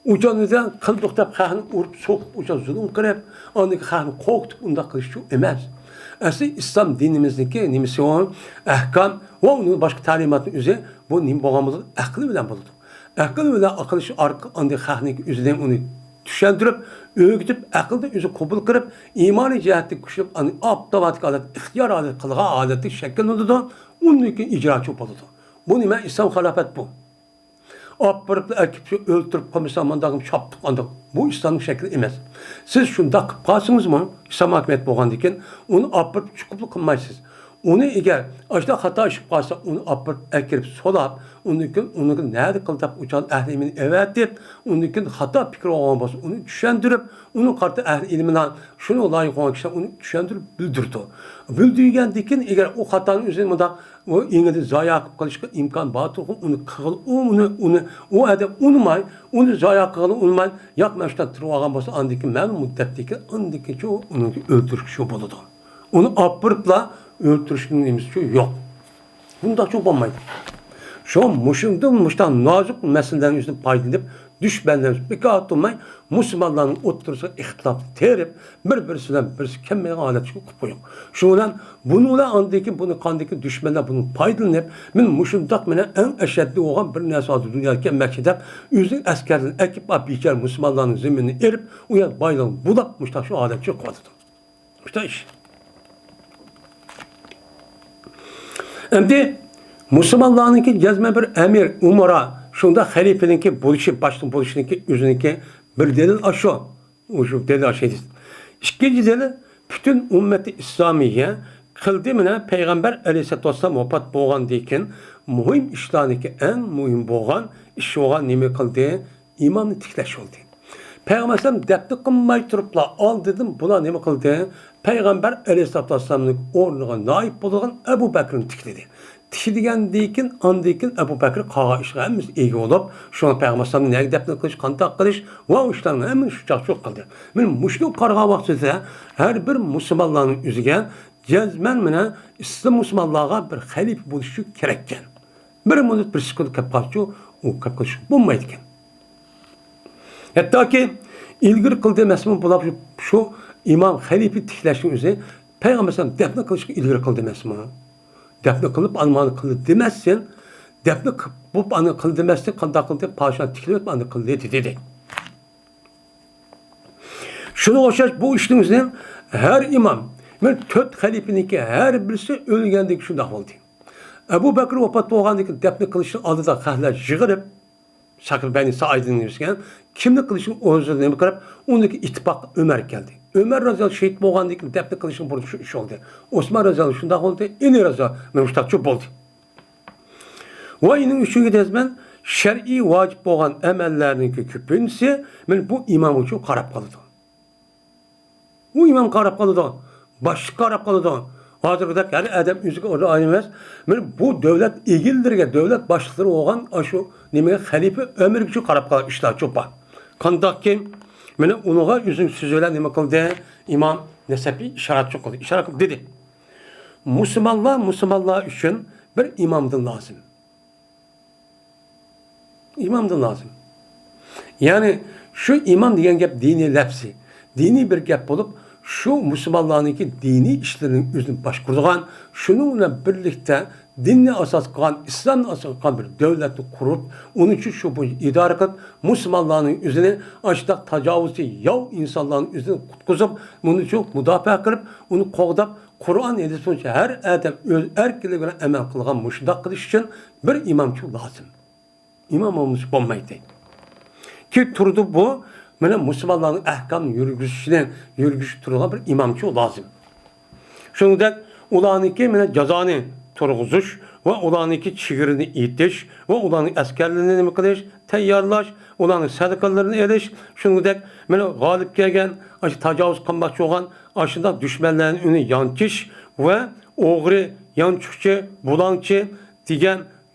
ئۇچانىدا قىلدۇق دەپ خەقنى ئۇرۇپ، سوقۇپ، ئۇچان زۇلۇم قىلىپ، ئاندىن خەقنى قورقۇتۇپ ئۇنداق قىلىشچۇ ئەمەس. ئەسلى ئىسلام دىنىمىزنىڭكى نېمىسى ئۇ؟ ئەھكام ۋە ئۇنىڭ باشقا تەلىماتنىڭ ئۆزى بۇ نېمە بولغان بولىدۇ؟ ئەقىل بىلەن بولىدۇ. ئەقىل بىلەن ئاقىلىش ئارقىلىق ئاندىن خەقنىڭ ئۆزىنى ئۇنى چۈشەندۈرۈپ، ئۆگىتىپ، ئەقىلدە ئۆزى قوبۇل قىلىپ، ئىمانىي جەھەتتە كۈچلۈك، ئاندىن ئاپتوماتىك ھالەت، ئىختىيار ھالەت قىلغان ھالەتتە شەكىللىنىدۇ. ئۇندىن كېيىن ئىجراچى بولىدۇ. بۇ نېمە؟ ئىسلام خىلاپەت بۇ. ئاپىرىپ ئەكىپ شۇ ئۆلتۈرۈپ قويمىسا، مانداق چاپتۇق ئانداق. بۇ ئىسلامنىڭ شەكلى ئەمەس. سىز شۇنداق قىلىپ قالسىڭىزمۇ، ئىسلام ھاكىمىيەت بولغاندىن كېيىن ئۇنى ئاپىرىپ چوقۇپلا قىلمايسىز. ئۇنى ئەگەر ئاشۇنداق خاتا ئىش قىلىپ قالسا، ئۇنى ئاپىرىپ ئەكىرىپ سولاپ، ئۇندىن كېيىن ئۇنىڭغا نەدە قىل دەپ ئۇچان ئەھلى ئىلمىنى ئەۋەتىپ، ئۇندىن كېيىن خاتا پىكىر بولغان بولسا، ئۇنى چۈشەندۈرۈپ، ئۇنىڭ قارىتا ئەھلى ئىلمىنى شۇنىڭ لايىق بولغان كىشىلەر ئۇنى چۈشەندۈرۈپ بىلدۈرىدۇ. بىلدۈرگەندىن كېيىن ئەگەر ئۇ خاتانى ئۆزى مۇنداق ئۇ ئېڭىدىن زايا قىلىپ قېلىشقا ئىمكان بار تۇرغۇ، ئۇنى قىغىل، ئۇ، ئۇنى، ئۇنى، ئۇ ئادەم ئۇنىماي، ئۇنى زايا قىغىلى ئۇنىماي، ياق، مەن شۇنداق تۇرۇۋالغان بولسا، ئاندىن كېيىن مەلۇم مۇددەتتىن كېيىن ئاندىن كېيىنچۇ ئۇنى ئۆلتۈرۈشكە شۇ بولىدۇ. ئۇنى ئاپىرىپلا ئۆلتۈرۈشنىڭ نېمىسىچۇ يوق. بۇنداقچۇ بولمايدۇ. شۇڭا مۇشۇندىن مۇشۇنداق نازۇك مەسىلىلەرنىڭ ئۈستىدىن پايدىلىنىپ، دۈشمەنلىرىمىز بىكار تۇرماي، مۇسۇلمانلارنىڭ ئوتتۇرىسىغا ئىختىلاپنى تېرىپ، بىر-بىرسى بىلەن بىرسى كەلمەيدىغان ھالەتكە قىلىپ قويۇڭ. شۇنىڭ بىلەن بۇنىڭ بىلەن ئاندىن كېيىن بۇنى قاندىكى دۈشمەنلەر بۇنى پايدىلىنىپ، مەن مۇشۇنداق مېنىڭ ئەڭ ئەشەددىي بولغان بىر نەرسە ھازىر دۇنيادا كەلمەكچى دەپ، ئۆزىنىڭ ئەسكەرلىرىنى ئەكىپ، ئا، بىچارە مۇسۇلمانلارنىڭ زېمىنىنى ئېلىپ، ئۇ يەر بايلىقنى بۇلاپ، مۇشۇنداق شۇ ھالەتكە قىلىۋاتىدۇ. مۇشۇنداق ئىش. ئەمدى مۇسۇلمانلارنىڭكى جەزمەن بىر ئەمىر، ئۇمارا، شۇنداق خەلىپىنىڭكى بولۇشى، باشلىق بولۇشىنىڭكى ئۆزىنىڭكى بىر دەلىل ئاشۇ. ئۇ شۇ دەلىل ئاشۇ. ئىككىنچى دەلىل، پۈتۈن ئۈممەتى ئىسلامىيە قىلدى مانا پەيغەمبەر ئەلەيھىسسالاتۇ ۋەسسالام ۋاپات بولغاندىن كېيىن مۇھىم ئىشلارنىڭكى ئەڭ مۇھىم بولغان ئىش بولغان نېمە قىلدى؟ ئىمامنى تىكلەش بولدى. پەيغەمبەر ئەلەيھىسسالام دەپنە قىلماي تۇرۇپلا ئالدىدىن بۇلار نېمە قىلدى؟ پەيغەمبەر ئەلەيھىسسالاتۇ ۋەسسالامنىڭ ئورنىغا نائىب بولىدىغان ئەبۇ بەكرىنى تىكلىدى. تىكلىگەندىن كېيىن، ئاندىن كېيىن ئەبۇ بەكرى قالغان ئىشقا ھەممىسى ئىگە بولۇپ، شۇڭا پەيغەمبەر ئەلەيھىسسالامنى نەگە دەپنە قىلىش، قانداق قىلىش ۋە ئۇ ئىشلارنى ھەممىنى شۇ چاقچۇق قىلدى. مانا مۇشۇنى قارىغان ۋاقتىدا ھەر بىر مۇسۇلمانلارنىڭ ئۆزىگە جەزمەن مانا ئىسلام مۇسۇلمانلارغا بىر خەلىپە بولۇش ئۈچۈن كېرەككەن. بىر مىنۇت، بىر سېكۇنت كەپ قالسىچۇ، ئۇ كەپ قېلىشقا بولمايدىكەن. ھەتتاكى ئىلگىرى قىلدى ئەمەسمۇ بۇلار شۇ، شۇ ئىمام خەلىپە تىكلەشنىڭ ئۆزى پەيغەمبەر ئەلەيھىسسالام دەپنە قىلىشقا ئىلگىرى قىلدى ئەمەسمۇ؟ دەپنە قىلىپ، ئانىمانى قىلدى دېمەسسەن، دەپنە قىلىپ بولۇپ، ئانى قىلدى دېمەستىن، قانداق قىلدى؟ پادىشاھنى تىكلەپ، ئانى قىلدى دېدى. شۇنىڭغا ئوخشاش بۇ ئىشنىڭ ئۆزىنى ھەر ئىمام، مانا تۆت خەلىپىنىڭكى ھەر بىرسى ئۆلگەندىن كېيىن شۇنداق بولدى. ئەبۇ بەكرى ۋاپات بولغاندىن كېيىن دەپنە قىلىشنىڭ ئالدىدا خەقلەر يىغىلىپ، سەقىف بەنى سائىدىنىڭ يۈرىسىگە كىمنى قىلىشنىڭ ئورنىدا نېمە قىلىپ، ئۇنىڭكى ئىتتىپاق ئۆمەر كەلدى. ئۆمەر رازىياللاھۇ شېھىت بولغاندىن كېيىن دەپنە قىلىشنىڭ بۇرۇندا شۇ ئىش بولدى. ئوسمان رازىياللاھۇ شۇنداق بولدى، ئەلى رازىياللاھۇ مانا مۇشۇنداقچۇ بولدى. ۋە ئېنىڭ ئۈچۈن دەيمەن، شەرئىي ۋاجىپ بولغان ئەمەللەرنىڭكى كۆپىنچىسى مانا بۇ ئىمام ئۈچۈن قاراپ قالىدۇ. ئۇ ئىمام قاراپ قالىدۇ، باشلىق قاراپ قالىدۇ. ھازىرقىدەك ھەر ئادەم ئۆزىگە ئورۇن ئايرىماس. مانا بۇ دۆلەت ئىگىلىرىگە، دۆلەت باشلىقلىرى بولغان ئاشۇ نېمىگە، خەلىپە ئۆمەر ئۈچۈن قاراپ قالغان ئىشلار چوپان. قانداقكى، مانا ئۇنىڭغا ئۆزىنىڭ سۆزى بىلەن نېمە قىلدى؟ ئىمام نەسەپى ئىشارەت قىلدى، ئىشارەت قىلدى دېدى. مۇسۇلمانلار مۇسۇلمانلار ئۈچۈن بىر ئىمامدىن لازىم. ئىمامدىن لازىم. يەنى شۇ ئىمام دېگەن گەپ دىنىي لەپزى، دىنىي بىر گەپ بولۇپ، شۇ مۇسۇلمانلارنىڭكى دىنىي ئىشلىرىنى ئۆزىنى باشقۇرىدىغان، شۇنىڭ بىلەن بىرلىكتە دىننى ئاساس قىلغان، ئىسلامنى ئاساس قىلغان بىر دۆلەتنى قۇرۇپ، ئۇنىڭ ئۈچۈن شۇ بويىچە ئىدارە قىلىپ، مۇسۇلمانلارنىڭ ئۆزىنى ئاشۇنداق تاجاۋۇزچى ياۋ ئىنسانلارنىڭ ئۆزىنى قۇتقۇزۇپ، ئۇنىڭ ئۈچۈن مۇداپىئە قىلىپ، ئۇنى قوغداپ، قۇرئان ھەدىس بويىچە ھەر ئادەم ئۆز ئەركىنلىكى بىلەن ئەمەل قىلىدىغان مۇشۇنداق قىلىش ئۈچۈن بىر ئىمامچۇ لازىم. ئىمام بولمىسا بولمايدۇ. كېلىپ تۇرىدۇ بۇ، مانا مۇسۇلمانلارنىڭ ئەھكامىنى يۈرگۈزۈشىنى، يۈرگۈزۈپ تۇرىدىغان بىر ئىمامچۇ لازىم. شۇنىڭدەك ئۇلارنىڭكى مانا جازانى تۇرغۇزۇش ۋە ئۇلارنىڭكى چېگرىنى ئېتىش ۋە ئۇلارنىڭ ئەسكەرلىرىنى نېمە قىلىش، تەييارلاش، ئۇلارنىڭ سەدىقىلىرىنى ئېلىش، شۇنىڭدەك مانا غالىب كەلگەن، ئاشۇ تاجاۋۇز قىلماقچى بولغان ئاشۇنداق دۈشمەنلەرنى ئۇنى يانچىش ۋە ئوغرى، يانچۇقچى، بۇلاڭچى دېگەن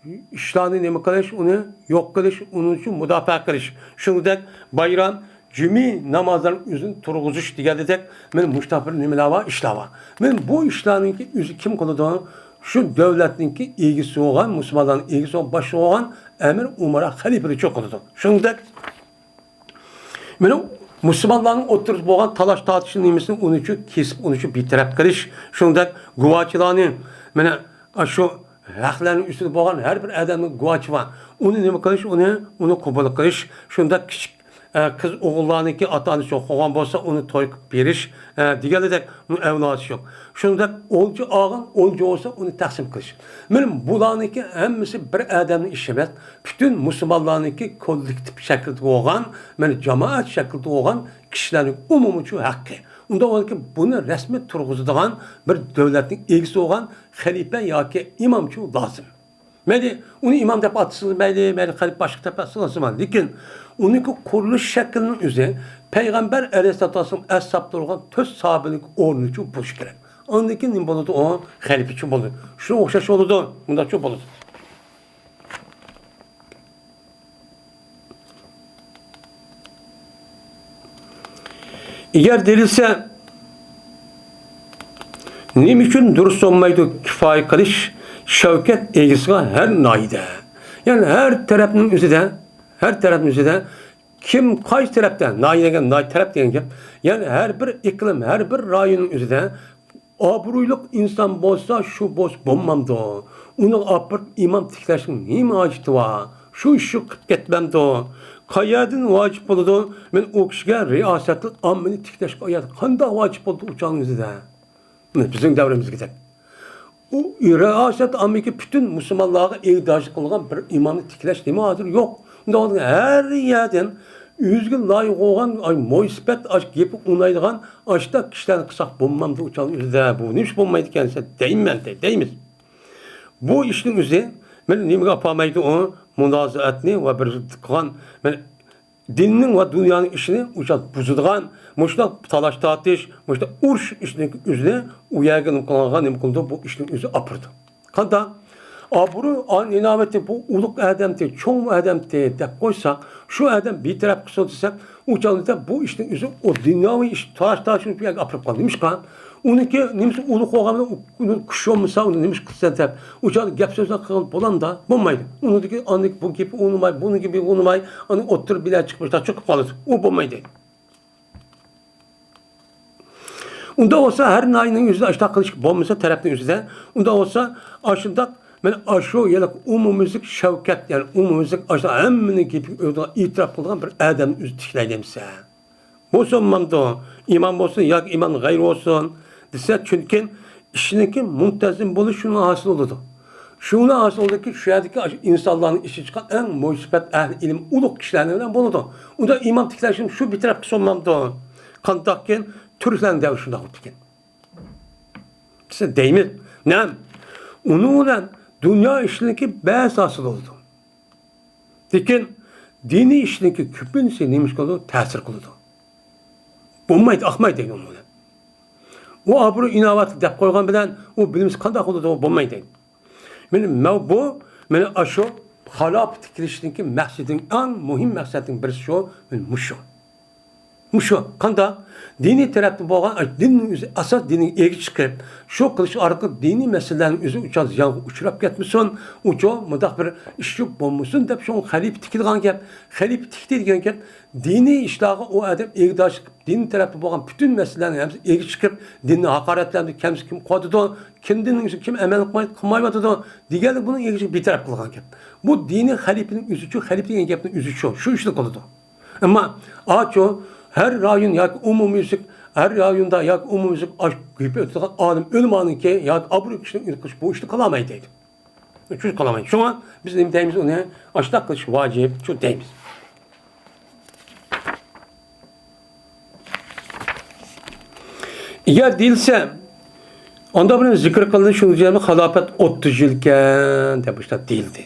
ئىشلارنى نېمە قىلىش، ئۇنى يوق قىلىش، ئۇنىڭ ئۈچۈن مۇداپىئە قىلىش. شۇنىڭدەك بايرام، جۈمە نامازلارنىڭ ئۆزىنى تۇرغۇزۇش دېگەندەك، مانا مۇشۇنداق بىر نېمىلەر بار، ئىشلار بار. مانا بۇ ئىشلارنىڭكى ئۆزى كىم قىلىدۇ؟ شۇ دۆلەتنىڭكى ئىگىسى بولغان، مۇسۇلمانلارنىڭ ئىگىسى بولغان، باشلىقى بولغان ئەمىر ئۇمارا خەلىپىلەر قىلىدۇ. شۇنىڭدەك مانا مۇسۇلمانلارنىڭ ئوتتۇرىسىدا بولغان تالاش تارتىشنىڭ نېمىسىنى ئۇنىڭ ئۈچۈن كېسىپ، ئۇنىڭ ئۈچۈن بىتەرەپ قىلىش. شۇنىڭدەك گۇۋاچىلارنى، مانا ئاشۇ ھەقلەرنىڭ ئۈستىدە بولغان ھەر بىر ئادەمنىڭ گۇۋاچى بار. ئۇنى نېمە قىلىش، ئۇنى، ئۇنى قوبۇل قىلىش. شۇنداق كىچىك، ئە، قىز ئوغۇللارنىڭكى ئاتا-ئانىسى يوق بولغان بولسا، ئۇنى توي قىلىپ بېرىش، ئە، دېگەندەك، ئۇنىڭ ئەۋلادى يوق. شۇنداق ئولجا ئالغان ئولجا بولسا، ئۇنى تەقسىم قىلىش. مانا بۇلارنىڭكى ھەممىسى بىر ئادەمنىڭ ئىشى ئەمەس. پۈتۈن مۇسۇلمانلارنىڭكى كوللېكتىپ شەكلىدە بولغان، مانا جامائەت شەكلىدە بولغان كىشىلەرنىڭ ئومۇمىي شۇ ھەققى. ئۇنداق بولغاندىكىن بۇنى رەسمىي تۇرغۇزىدىغان بىر دۆلەتنىڭ ئىگىسى بولغان خەلىپە ياكى ئىمامچۇ لازىم. مەيلى، ئۇنى ئىمام دەپ ئاتىسىڭىز مەيلى، مەيلى خەلىپە باشلىق دەپ ئاتىسىڭىز مەيلى. لېكىن ئۇنىڭكى قۇرۇلۇش شەكلىنىڭ ئۆزى پەيغەمبەر ئەلەيھىسسالاتۇ ۋەسسالام ئەسھابلىرى بولغان تۆت ساھابىنىڭ ئورنىچۇ بولۇشى كېرەك. ئاندىن كېيىن نېمە بولىدۇ؟ ئۇ خەلىپىچۇ بولىدۇ. شۇنىڭغا ئوخشاش بولىدۇ. مۇنداقچۇ بولىدۇ. ئەگەر دېيىلسە، نېمە ئۈچۈن دۇرۇس بولمايدۇ كۇپايە قىلىش شەۋكەت ئىگىسىغا ھەر ناھىيەدە؟ يەنى ھەر تەرەپنىڭ ئۆزىدە، ھەر تەرەپنىڭ ئۆزىدە كىم قايسى تەرەپتە، ناھىيە دېگەن، ناھىيە تەرەپ دېگەن گەپ. يەنى ھەر بىر ئىقلىم، ھەر بىر رايوننىڭ ئۆزىدە ئابرۇيلۇق ئىنسان بولسا، شۇ بولسا بولمامدۇ؟ ئۇنىڭغا ئاپىرىپ ئىمام تىكلەشنىڭ نېمە ھاجىتى بار؟ شۇ ئىششۇ قىلىپ كەتمەمدۇ؟ قەيەردىن ۋاجىپ بولىدۇ؟ مەن ئۇ كىشىگە رىياسەتتىن ئاممىنى تىكلەشكە ئايەت قانداق ۋاجىپ بولدى ئۇ چاغنىڭ ئۆزىدە؟ مانا بىزنىڭ دەۋرىمىزگىدەك. ئۇ رىياسەت ئاممىگە پۈتۈن مۇسۇلمانلارغا ئېگىدارچىلىق قىلغان بىر ئىمامنى تىكلەش نېمە ھازىر يوق؟ ئۇنداق بولغاندا ھەر يەردىن ئۆزىگە لايىق بولغان، ئاي، مويسىپەت، ئاش گېپى ئۇنايدىغان ئاشۇنداق كىشىلەرنى قىلساق بولمامدۇ ئۇ چاغنىڭ ئۆزىدە؟ بۇ نېمە ئىش بولمايدىكەن دەيمەن، دەيمىز. بۇ ئىشنىڭ ئۆزى مېنى نېمىگە ئاپارمايدۇ ئۇ؟ مۇنازىئەتنى ۋە بىر قىلغان، مەن دىننىڭ ۋە دۇنيانىڭ ئىشىنى ئۇشۇنداق بۇزىدىغان، مۇشۇنداق تالاش-تارتىش، مۇشۇنداق ئۇرۇش ئىشىنىڭ ئۆزىنى ئۇ يەرگە نېمە قىلغانغا نېمە قىلىدۇ، بۇ ئىشنىڭ ئۆزى ئاپىرىدۇ. قانداق؟ ئابرۇ، ئان ئىناۋىتى، بۇ ئۇلۇغ ئادەمتى، چوڭ ئادەمتى دەپ قويساق، شۇ ئادەم بىتەرەپ قىلسۇن دېسەك، ئۇ چاغدا بۇ ئىشنىڭ ئۆزى، ئۇ دۇنياۋى ئىش، تالاش-تارتىشنى بۇ يەرگە ئاپىرىپ قالدى. نېمىشقا؟ ئۇنىڭكى نېمىسى ئۇلۇغ بولغان بىلەن، ئۇ، ئۇنىڭ كۈچى بولمىسا، ئۇنى نېمىش قىلىسەن دەپ، ئۇ چاغدا گەپ سۆزلەر قىلغىلى بولامدا؟ بولمايدۇ. ئۇنىڭدىكى، ئاندىكى بۇ گېپى ئۇنىماي، بۇنىڭ گېپى ئۇنىماي، ئاندىن ئوتتۇرا بىلەن چىقىپ، چىقىپ قالىدۇ. ئۇ بولمايدۇ. ئۇنداق بولسا، ھەر ناھىيەنىڭ ئۆزىدە ئاشۇنداق قىلىش بولمىسا، تەرەپنىڭ ئۆزىدە، ئۇنداق بولسا، ئاشۇنداق، مانا ئاشۇ يەنە ئومۇميۈزلۈك شەۋكەت، يەنى ئومۇميۈزلۈك ئاشۇنداق ھەممىنىڭ گېپىگە ئۆزىگە ئېتىراپ قىلىدىغان بىر ئادەمنى ئۆزى تىكلەيلى دېمىسە. بولسا بولمامدۇ؟ ئىمام بولسۇن ياكى ئىمام غەيرى بولسۇن دېسە، چۈنكى ئىشنىڭكى مۇنتەزىم بولۇشى شۇنىڭ ھاسىل بولىدۇ. شۇنىڭ ھاسىل بولىدۇكى، شۇ يەردىكى ئاشۇ ئىنسانلارنىڭ ئىشى چىققان ئەڭ مۆسبەت ئەھلى ئىلىم ئۇلۇغ كىشىلەرنىڭ بىلەن بولىدۇ. ئۇندا ئىمام تىكلەشنى شۇ بىتەرەپ قىلسا بولمامدۇ؟ قانداقكىن؟ تۈركلەرنىڭ دەۋرى شۇنداق بولۇپتىكەن. بىز دەيمىز. نەم؟ ئۇنىڭ بىلەن دۇنيا ئىشلىرىنىڭكى بەزى ھاسىل بولىدۇ. لېكىن دىنىي ئىشنىڭكى كۆپىنچىسى نېمە ئىش قىلىدۇ؟ تەسىر قىلىدۇ. بولمايدۇ، ئاقمايدۇ دەيدۇ ئۇنىڭ بىلەن. ئۇ ئابرۇ ئىناۋەتلىك دەپ قويغان بىلەن ئۇ بىلىمسىز قانداق بولىدۇ، بولمايدۇ دەيدۇ. مانا مەۋ-، بۇ، مانا ئاشۇ خالاپەت تىكلىشنىڭكى مەقسىتىنىڭ ئەڭ مۇھىم مەقسەتنىڭ بىرسى شۇ، مانا مۇشۇ. مۇشۇ قانداق؟ دىنىي تەرەپتە بولغان، دىننىڭ ئۆزى ئاساس دىنىگە ئىگە چىقىپ، شۇ قىلىش ئارقىلىق دىنىي مەسىلىلەرنىڭ ئۆزى ئۇچان زىيانغا ئۇچراپ كەتمىسۇن، ئۇچۇ مۇنداق بىر ئىش بولمىسۇن دەپ شۇ خەلىپە تىكىدىغان گەپ. خەلىپە تىكتى دېگەن گەپ دىنىي ئىشلارغا ئۇ ئادەم ئىگىدارچىلىق، دىن تەرەپتە بولغان پۈتۈن مەسىلىلەرنىڭ ھەممىسى ئىگە چىقىپ، دىننى ھاقارەتلەندۈرۈپ، كەمسىتىپ كىم قويۇۋاتىدۇ، كىم دىننىڭ ئىشىنى كىم ئەمەل قىلماي، قىلمايۋاتىدۇ دېگەنلىك بۇنىڭ ئىگە چىقىپ بىتەرەپ قىلغان گەپ. بۇ دىنىي خەلىپىنىڭ ئۆزىچۇ، خەلىپە دېگەن گەپنىڭ ئۆزىچۇ، شۇ ئىشنى قىلىدۇ. ئەمما ئاچۇ ھەر رايون ياكى ئومۇميۈزلۈك، ھەر رايوندا ياكى ئومۇميۈزلۈك ئاش-، گېپى ئۆتىدىغان ئالىم ئۆلىمانىڭكى ياكى ئابرۇ كىشىنىڭ ئېلقىش بۇ ئىشنى قىلالمايدۇ دەيدۇ. شۇ قىلالمايدۇ. شۇڭا بىز نېمە دەيمىز، ئۇنى ئاشۇنداق قىلىش ۋاجىپ، شۇ دەيمىز. ئەگەر دېيىلسە، ئاندا بىر زىكىر قىلىندى، شۇنىڭ ئۈچۈن خىلاپەت ئوتتۇز يىلكەن دەپ مۇشۇنداق دېيىلدى.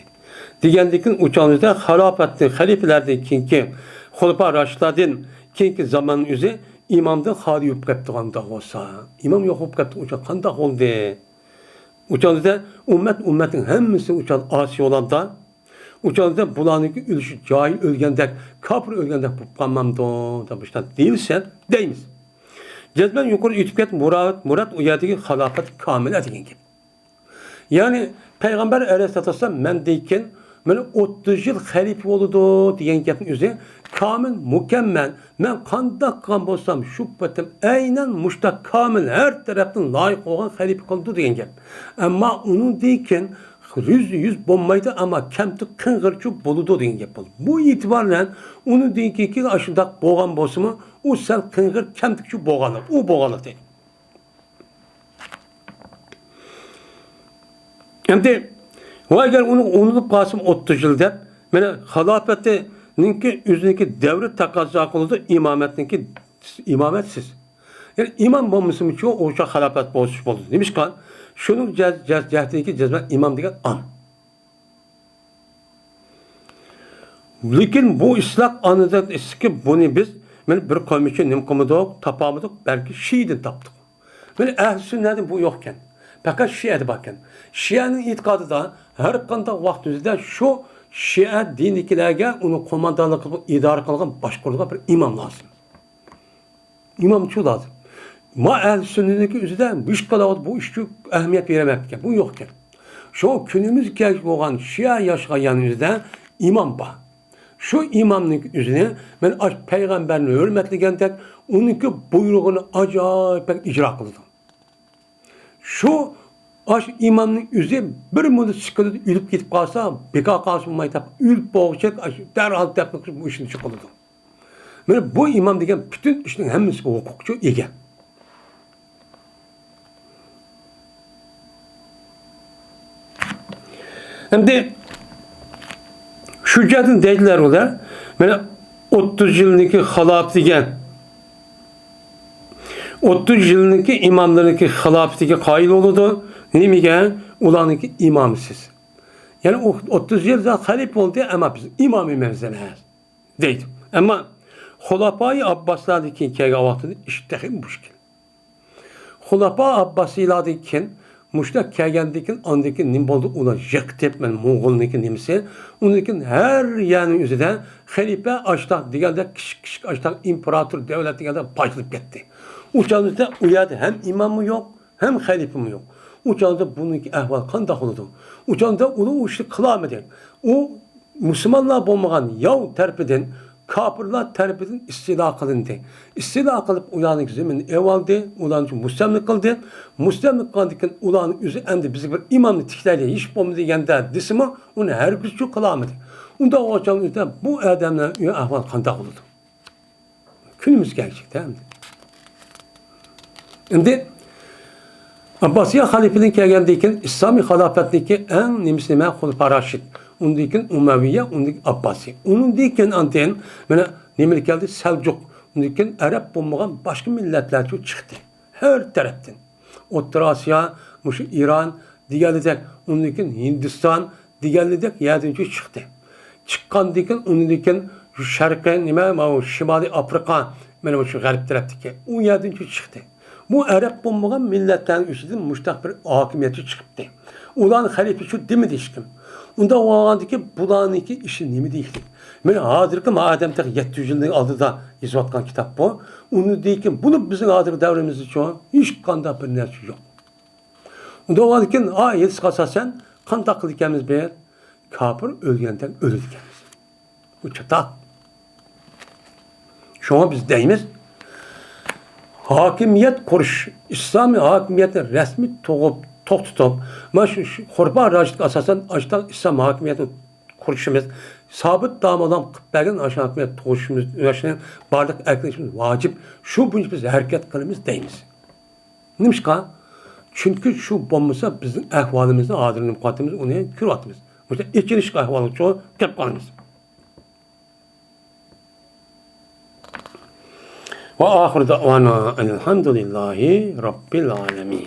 دېگەندىكىن ئۇ چاغدا خىلاپەتنى خەلىپىلەردىن كېيىنكى خۇلىپا راشىدلاردىن كېيىنكى زاماننىڭ ئۆزى ئىمامدىن خالىي بولۇپ قېپتىغان بولسا، ئىمام يوق بولۇپ قېپتۇ، ئۇ چاغ قانداق بولدى؟ ئۇ چاغدا ئۈممەت، ئۈممەتنىڭ ھەممىسى ئۇ چاغدا ئاسىي بولامدا، ئۇ چاغدا بۇلارنىڭكى ئۆلۈشى جاھىل ئۆلگەندەك، كاپىر ئۆلگەندەك بولۇپ قالمامدۇ دەپ مۇشۇنداق دېيىلسە دەيمىز. جەزمەن يۇقىرىدا ئۆتۈپ كەتكەن مۇراد، مۇراد ئۇ يەردىكى خىلاپەت كامىلە دېگەن گەپ. يەنى پەيغەمبەر ئەلەيھىسسالاتۇ ۋەسسالام مەندىن كېيىن مانا ئوتتۇز يىل خەلىپە بولىدۇ دېگەن گەپنىڭ ئۆزى كامىل، مۇكەممەل. مەن قانداق قىلغان بولسام، شۇ پېتىم ئەينەن مۇشۇنداق كامىل، ھەر تەرەپتىن لايىق بولغان خەلىپە قىلىدۇ دېگەن گەپ. ئەمما ئۇنىڭدىن كېيىن يۈزدە يۈز بولمايدۇ، ئەمما كەمتۈك قىڭغىرچۇ بولىدۇ دېگەن گەپ بولدى. بۇ ئېتىبار بىلەن ئۇنىڭدىن كېيىنكى ئاشۇنداق بولغان بولسىمۇ، ئۇ سەل قىڭغىر كەمتۈكچۇ بولغانلىق، ئۇ بولغانلىق دەيدۇ. ئەمدى، ۋە ئەگەر ئۇنى ئۇنىلىپ قالسىمۇ ئوتتۇز يىل دەپ، مانا خىلاپەتنىڭكى ئۆزىنىڭكى دەۋرى تەقەززا قىلىدۇ، ئىمامەتنىڭكى، ئىمامەتسىز. يەنى ئىمام بولمىسىمۇچۇ ئوشۇ خىلاپەت بولۇشى بولىدۇ. نېمىشقا؟ شۇنىڭ جەز-، جەز-، جەھىتىدىكى جەزمەن ئىمام دېگەن ئام. لېكىن بۇ ئىسلاھ ئانىدەك ئىسكى بۇنى بىز، مانا بىر قەۋم ئۈچۈن نېمە قىلمىدۇق، تاپالمىدۇق، بەلكى شىئىدىن تاپتۇق. مانا ئەھلى سۈننەدە بۇ يوقكەن. پەقەت شىئەدە باركەن. شىئەنىڭ ئېتىقادىدا ھەر قانداق ۋاقتىمىزدا شۇ شىئە دىنىدىكىلەرگە ئۇنى قوماندانلىق قىلىپ ئىدارە قىلغان، باشقۇرىدىغان بىر ئىمام لازىم. ئىمامچۇ لازىم. ما ئەھلى سۈننىنىڭكى ئۆزىدە مۈشكۈل بۇ ئىشقا ئەھمىيەت بېرەلمەپتىكەن. بۇ يوقكەن. شۇ كۈنىمىزگە كەلگۈسى بولغان شىئە ياشىغان يەرنىڭ ئۆزىدە ئىمام بار. شۇ ئىمامنىڭ ئۆزىنى مەن ئاش پەيغەمبەرنى ھۆرمەتلىگەندەك، ئۇنىڭكى بۇيرۇغىنى ئاجايىپ بەك ئىجرا قىلىدۇ. شۇ ئاش ئىمامنىڭ ئۆزى بىر مۇددەت سۈكۈتىدە ئۆلۈپ كېتىپ قالسا، بىكار قالسا بولمايدۇ دەپ، ئۆلۈپ بولغۇچە ئاش دەرھال دەپنە قىلىپ بۇ ئىشنى قىلىدۇ. مانا بۇ ئىمام دېگەن پۈتۈن ئىشنىڭ ھەممىسىگە ھوقۇقچۇ ئىگە. ئەمدى شۇ جەھەتتىن دەيدىلەر ئۇلار، مانا ئوتتۇز يىلنىڭكى خىلاپىتىگە، ئوتتۇز يىلنىڭكى ئىماملىرىنىڭكى خىلاپىتىگە قايىل بولىدۇ. نېمىگە؟ ئۇلارنىڭكى ئىمامىسىز. يەنى ئۇ ئوتتۇز يىل خەلىپە بولدى، ئەمما بىز ئىمام ئەمەس. دەيدۇ. ئەمما خۇلەپائى ئابباسلاردىن كېيىن كەلگەن ۋاقتىدا ئىش تېخى مۈشكۈل. خۇلەپا ئابباسىيلاردىن كېيىن مۇشۇنداق كەلگەندىن كېيىن، ئاندىن كېيىن نېمە بولدى؟ ئۇلار يىقىتىپ، مانا موڭغۇلنىڭكى نېمىسى، ئۇندىن كېيىن ھەر يەرنىڭ ئۆزىدە خەلىپە ئاشتاق دېگەندەك، كىچىك كىچىك ئاشتاق ئىمپېراتور دەۋلەت دېگەندەك پارچىلىنىپ كەتتى. ئۇ چاغدا ئۇ يەردە ھەم ئىماممۇ يوق، ھەم خەلىپىمۇ يوق. ئۇ چاغدا بۇنىڭكى ئەھۋالى قانداق بولىدۇ؟ ئۇ چاغدا ئۇلار ئۇ ئىشنى قىلالمىدى. ئۇ مۇسۇلمانلار بولمىغان ياۋ تەرىپىدىن، كاپىرلار تەرىپىدىن ئىستىلا قىلىندى. ئىستىلا قىلىپ، ئۇلارنىڭ زېمىنىنى ئېلىۋالدى، ئۇلارنى مۇستەملىكە قىلدى. مۇستەملىكە قىلغاندىن كېيىن، ئۇلارنىڭ ئۆزى ئەمدى بىزگە بىر ئىمامنى تىكلەيلى، ھېچ بولمىدى دېگەندە دېسىمۇ، ئۇنى ھەرگىزچۇ قىلالمىدى. ئۇنداق بولغان ئۆيدە بۇ ئادەملەرنىڭ ئۆي ئەھۋالى قانداق بولىدۇ؟ كۈنىمىزگە كەلسەكتە ئەمدى. ئەمدى ئابباسىيە خەلىپىدىن كەلگەندىن كېيىن ئىسلامىي خىلاپەتنىڭكى ئەڭ نېمىسى نېمە؟ خۇلەپا راشىد. ئۇندىن كېيىن ئۇمەۋىيە، ئۇندىن كېيىن ئابباسىي. ئۇنىڭدىن كېيىن ئاندىن مانا نېمىلەر كەلدى؟ سەلجۇق. ئۇندىن كېيىن ئەرەب بولمىغان باشقا مىللەتلەرچۇ چىقتى. ھەر تەرەپتىن. ئوتتۇرا ئاسىيا، مۇشۇ ئىران دېگەنلىدەك، ئۇندىن كېيىن ھىندىستان دېگەنلىدەك يەردىنچۇ چىقتى. چىققاندىن كېيىن، ئۇنىڭدىن كېيىن شۇ شەرقىي نېمە، ماۋۇ شىمالىي ئافرىقا، مانا مۇشۇ غەرب تەرەپتىكى ئۇ يەردىنچۇ چىقتى. بۇ ئەرەب بولمىغان مىللەتلەرنىڭ ئىچىدىن مۇشۇنداق بىر ھاكىمىيەتچى چىقىپتى. ئۇلارنىڭ خەلىپىسى شۇ دېمىدى ھېچكىم. ئۇنداق بولغاندىكىن بۇلارنىڭكى ئىشى نېمە دېيىشلىك؟ مانا ھازىرقى ما ئادەم تېخى يەتتە يۈز يىلنىڭ ئالدىدا يېزىۋاتقان كىتاب بۇ. ئۇنىڭدىن كېيىن بۇنى بىزنىڭ ھازىرقى دەۋرىمىزدىچۇ ھېچقانداق بىر نەرسە يوق. ئۇنداق بولغاندىكىن، ئا، ھېدىسقا ئاساسەن قانداق قىلىدىكەنمىز بىز؟ كاپىر ئۆلگەندەك ئۆلىدىكەنمىز. بۇ چاتاق. شۇڭا بىز دەيمىز، ھاكىمىيەت قۇرۇش، ئىسلامىي ھاكىمىيەتنى رەسمىي تۇغۇپ، توختىتىپ، مانا شۇ، شۇ خۇلەپا راشىدقا ئاساسەن ئاشۇنداق ئىسلام ھاكىمىيەتىنى قۇرۇشىمىز، سابىت داموللام قىلىپ بەرگەن ئاشۇ ھاكىمىيەت تۇغۇشىمىز، ئاشۇنى بارلىققا ئەكېلىشىمىز ۋاجىپ. شۇ بويىچە بىز ھەرىكەت قىلىمىز دەيمىز. نېمىشقا؟ چۈنكى شۇ بولمىسا بىزنىڭ ئەھۋالىمىزنى، ھازىر نېمە قىلىۋاتىمىز، ئۇنى كۆرۈۋاتىمىز. مۇشۇنداق ئېچىنىشلىق ئەھۋالغىچۇ كىرىپ قالىمىز. ۋە ئاخىر دەئۋانا ئەلھەمدۇلىللاھى رەببىل ئالەمىن.